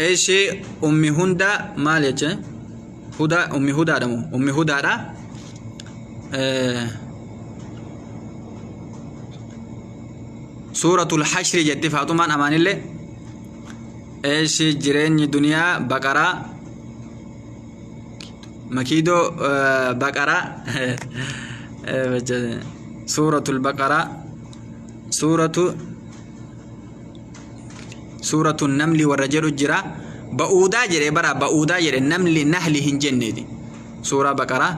Speaker 2: Ishee ummi hundaa maal jecha? Hudaa ummi hudaadha moo? Ummi hudaadha. Suuratul Hashri jetti Faaxumaan Amaanillee. Eeshi jireenyi duniyaa baqaraa makiidoo baqaraa suuratul baqaraa suuratu suuratu namli warra jedhu jira. Ba'uudaa jedhe bara, ba'uudaa jedhe, namli nahli hin jenneeti. Suuraa baqaraa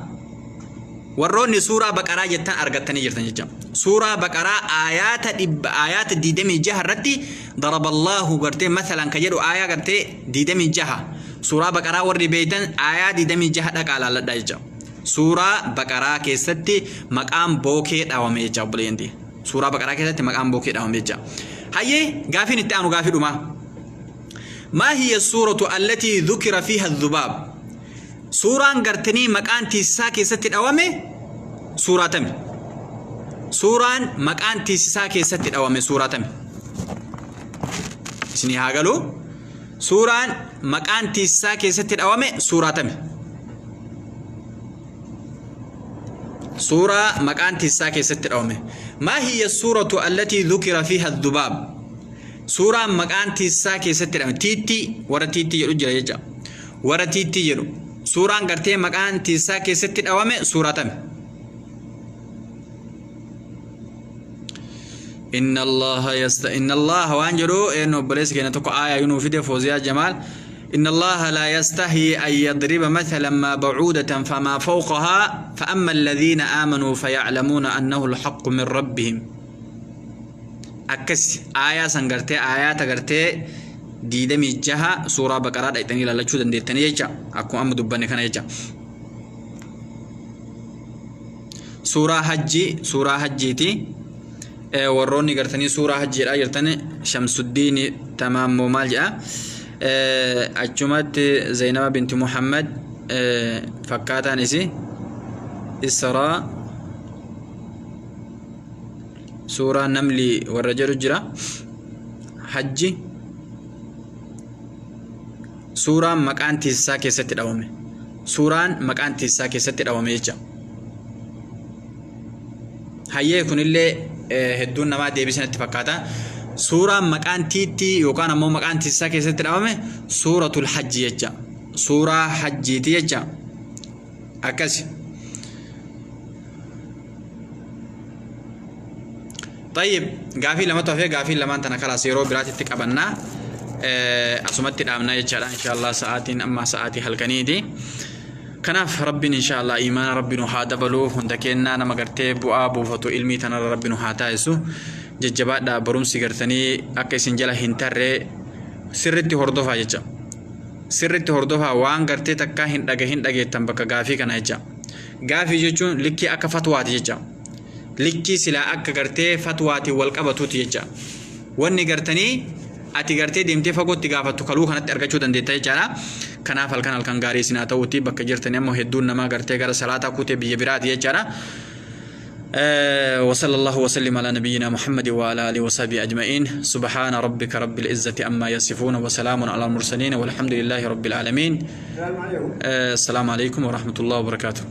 Speaker 2: warroonni suuraa baqaraa jettan argattanii jirtan jecha. Suuraa baqaraa aayaata 100 aayaata 26 irratti ضرب الله gartee مثلا ka jedhu aayaa gartee 26 suuraa baqaraa warri beeytan aayaa 26 dhaqaa laalladhaa jecha. Suuraa baqaraa keessatti maqaan bookee dhawame jecha, obboleeyyanti. Suuraa baqaraa keessatti maqaan bookee dhawame jecha. Hayyee, gaafiin itti aanu gaafii dhumaa. ما هي السورة التي ذكر فيها الذباب؟ Suuraan gartanii maqaan tiisisaa keessatti dhawame suuraa tami? Suuraan maqaan tiisisaa keessatti dhawame suuraa tami? Isinii haa galu. Suuraan maqaan tiisisaa keessatti dhawame suuraa tami? Suuraa maqaan tiisisaa keessatti dhawame. ما هي السورة التي ذكر فيها الذباب؟ Suuraan maqaan tiisisaa keessatti dhawame tiitti, warra tiitti jedhu jira jecha. Warra tiitti jedhu, suuraan gartee maqaan tiisisaa keessatti dhawame suuraa tami? إن الله يست إن الله waan jedhu een obboleessi keenya tokko aayaa yunuu fide, Fooziyaa Jamaal. إن الله لا يستحيي أن يضرب مثلا ما بعوضة فما فوقها فأما الذين آمنوا فيعلمون أنه الحق من ربهم. Akkas aayaa san gartee aayaata gartee 26 suuraa baqaraa dhaqxanii ilaalachuu dandeettanii jecha, akkuma amma dubbanne kana jecha. Suuraa hajjii, suuraa hajjiiti. Warroonni gartanii suuraa hajjiidha jirtan, Shamsuddiin Tamaammoo maal jedha achumatti? Zaynaba binti Muhammad fakkaataan isi Israa, suuraa namli warra jedhu jira. Hajji, suuraan maqaan tiisisaa keessatti dhawame, suuraan maqaan tiisisaa keessatti dhawame jecha. Hayyee, kunillee hedduun namaa deebisanatti fakkaata. Suuraan maqaan tiittii yookaan ammoo maqaan tiisisaa keessatti dhawame suuratul hajji jecha, suuraa hajjiiti jecha, akkasi. طيب, gaafii lamatu hafee, gaafii lamaan tana kalaas yeroo biraatitti qabannaa, asumatti dhaabnaa jechaadha. Inshallah, sa'aatiin amma sa'aatii halkaniiti. Kanaaf rabbiin inshallah imaana rabbi nu haa dabalu hunda kennaa, nama gartee bu'aa buufatu ilmii tanarra rabbi nu haa taasisu. Jajjabaadha, barumsi gartanii akka isin jala hin tarree sirritti hordofaa jecha. Sirritti hordofaa, waan gartee takkaa hin dhagahin dhageettan bakka gaafii kana jecha. Gaafii jechuun likkii akka fatwaati jecha. Likkii silaa akka gartee fatwaatiin wal qabatuuti jecha. Wanni gartanii ati gartee deemtee fagootti gaafattu kaluu kanatti argachuu dandeetta jechaadha. Kanaaf halkan halkan gaarii isin haa ta'uuti. Bakka jirtanii ammoo hedduun namaa gartee gara salaataa kutee biyya biraati jechaadha. وصلى الله وسلم على نبينا محمد وعلى آله وصحبه أجمعين. سبحان ربك رب العزة عما يصفون وسلام على المرسلين والحمد لله رب العالمين.
Speaker 3: السلام عليكم.
Speaker 2: السلام عليكم ورحمة الله وبركاته.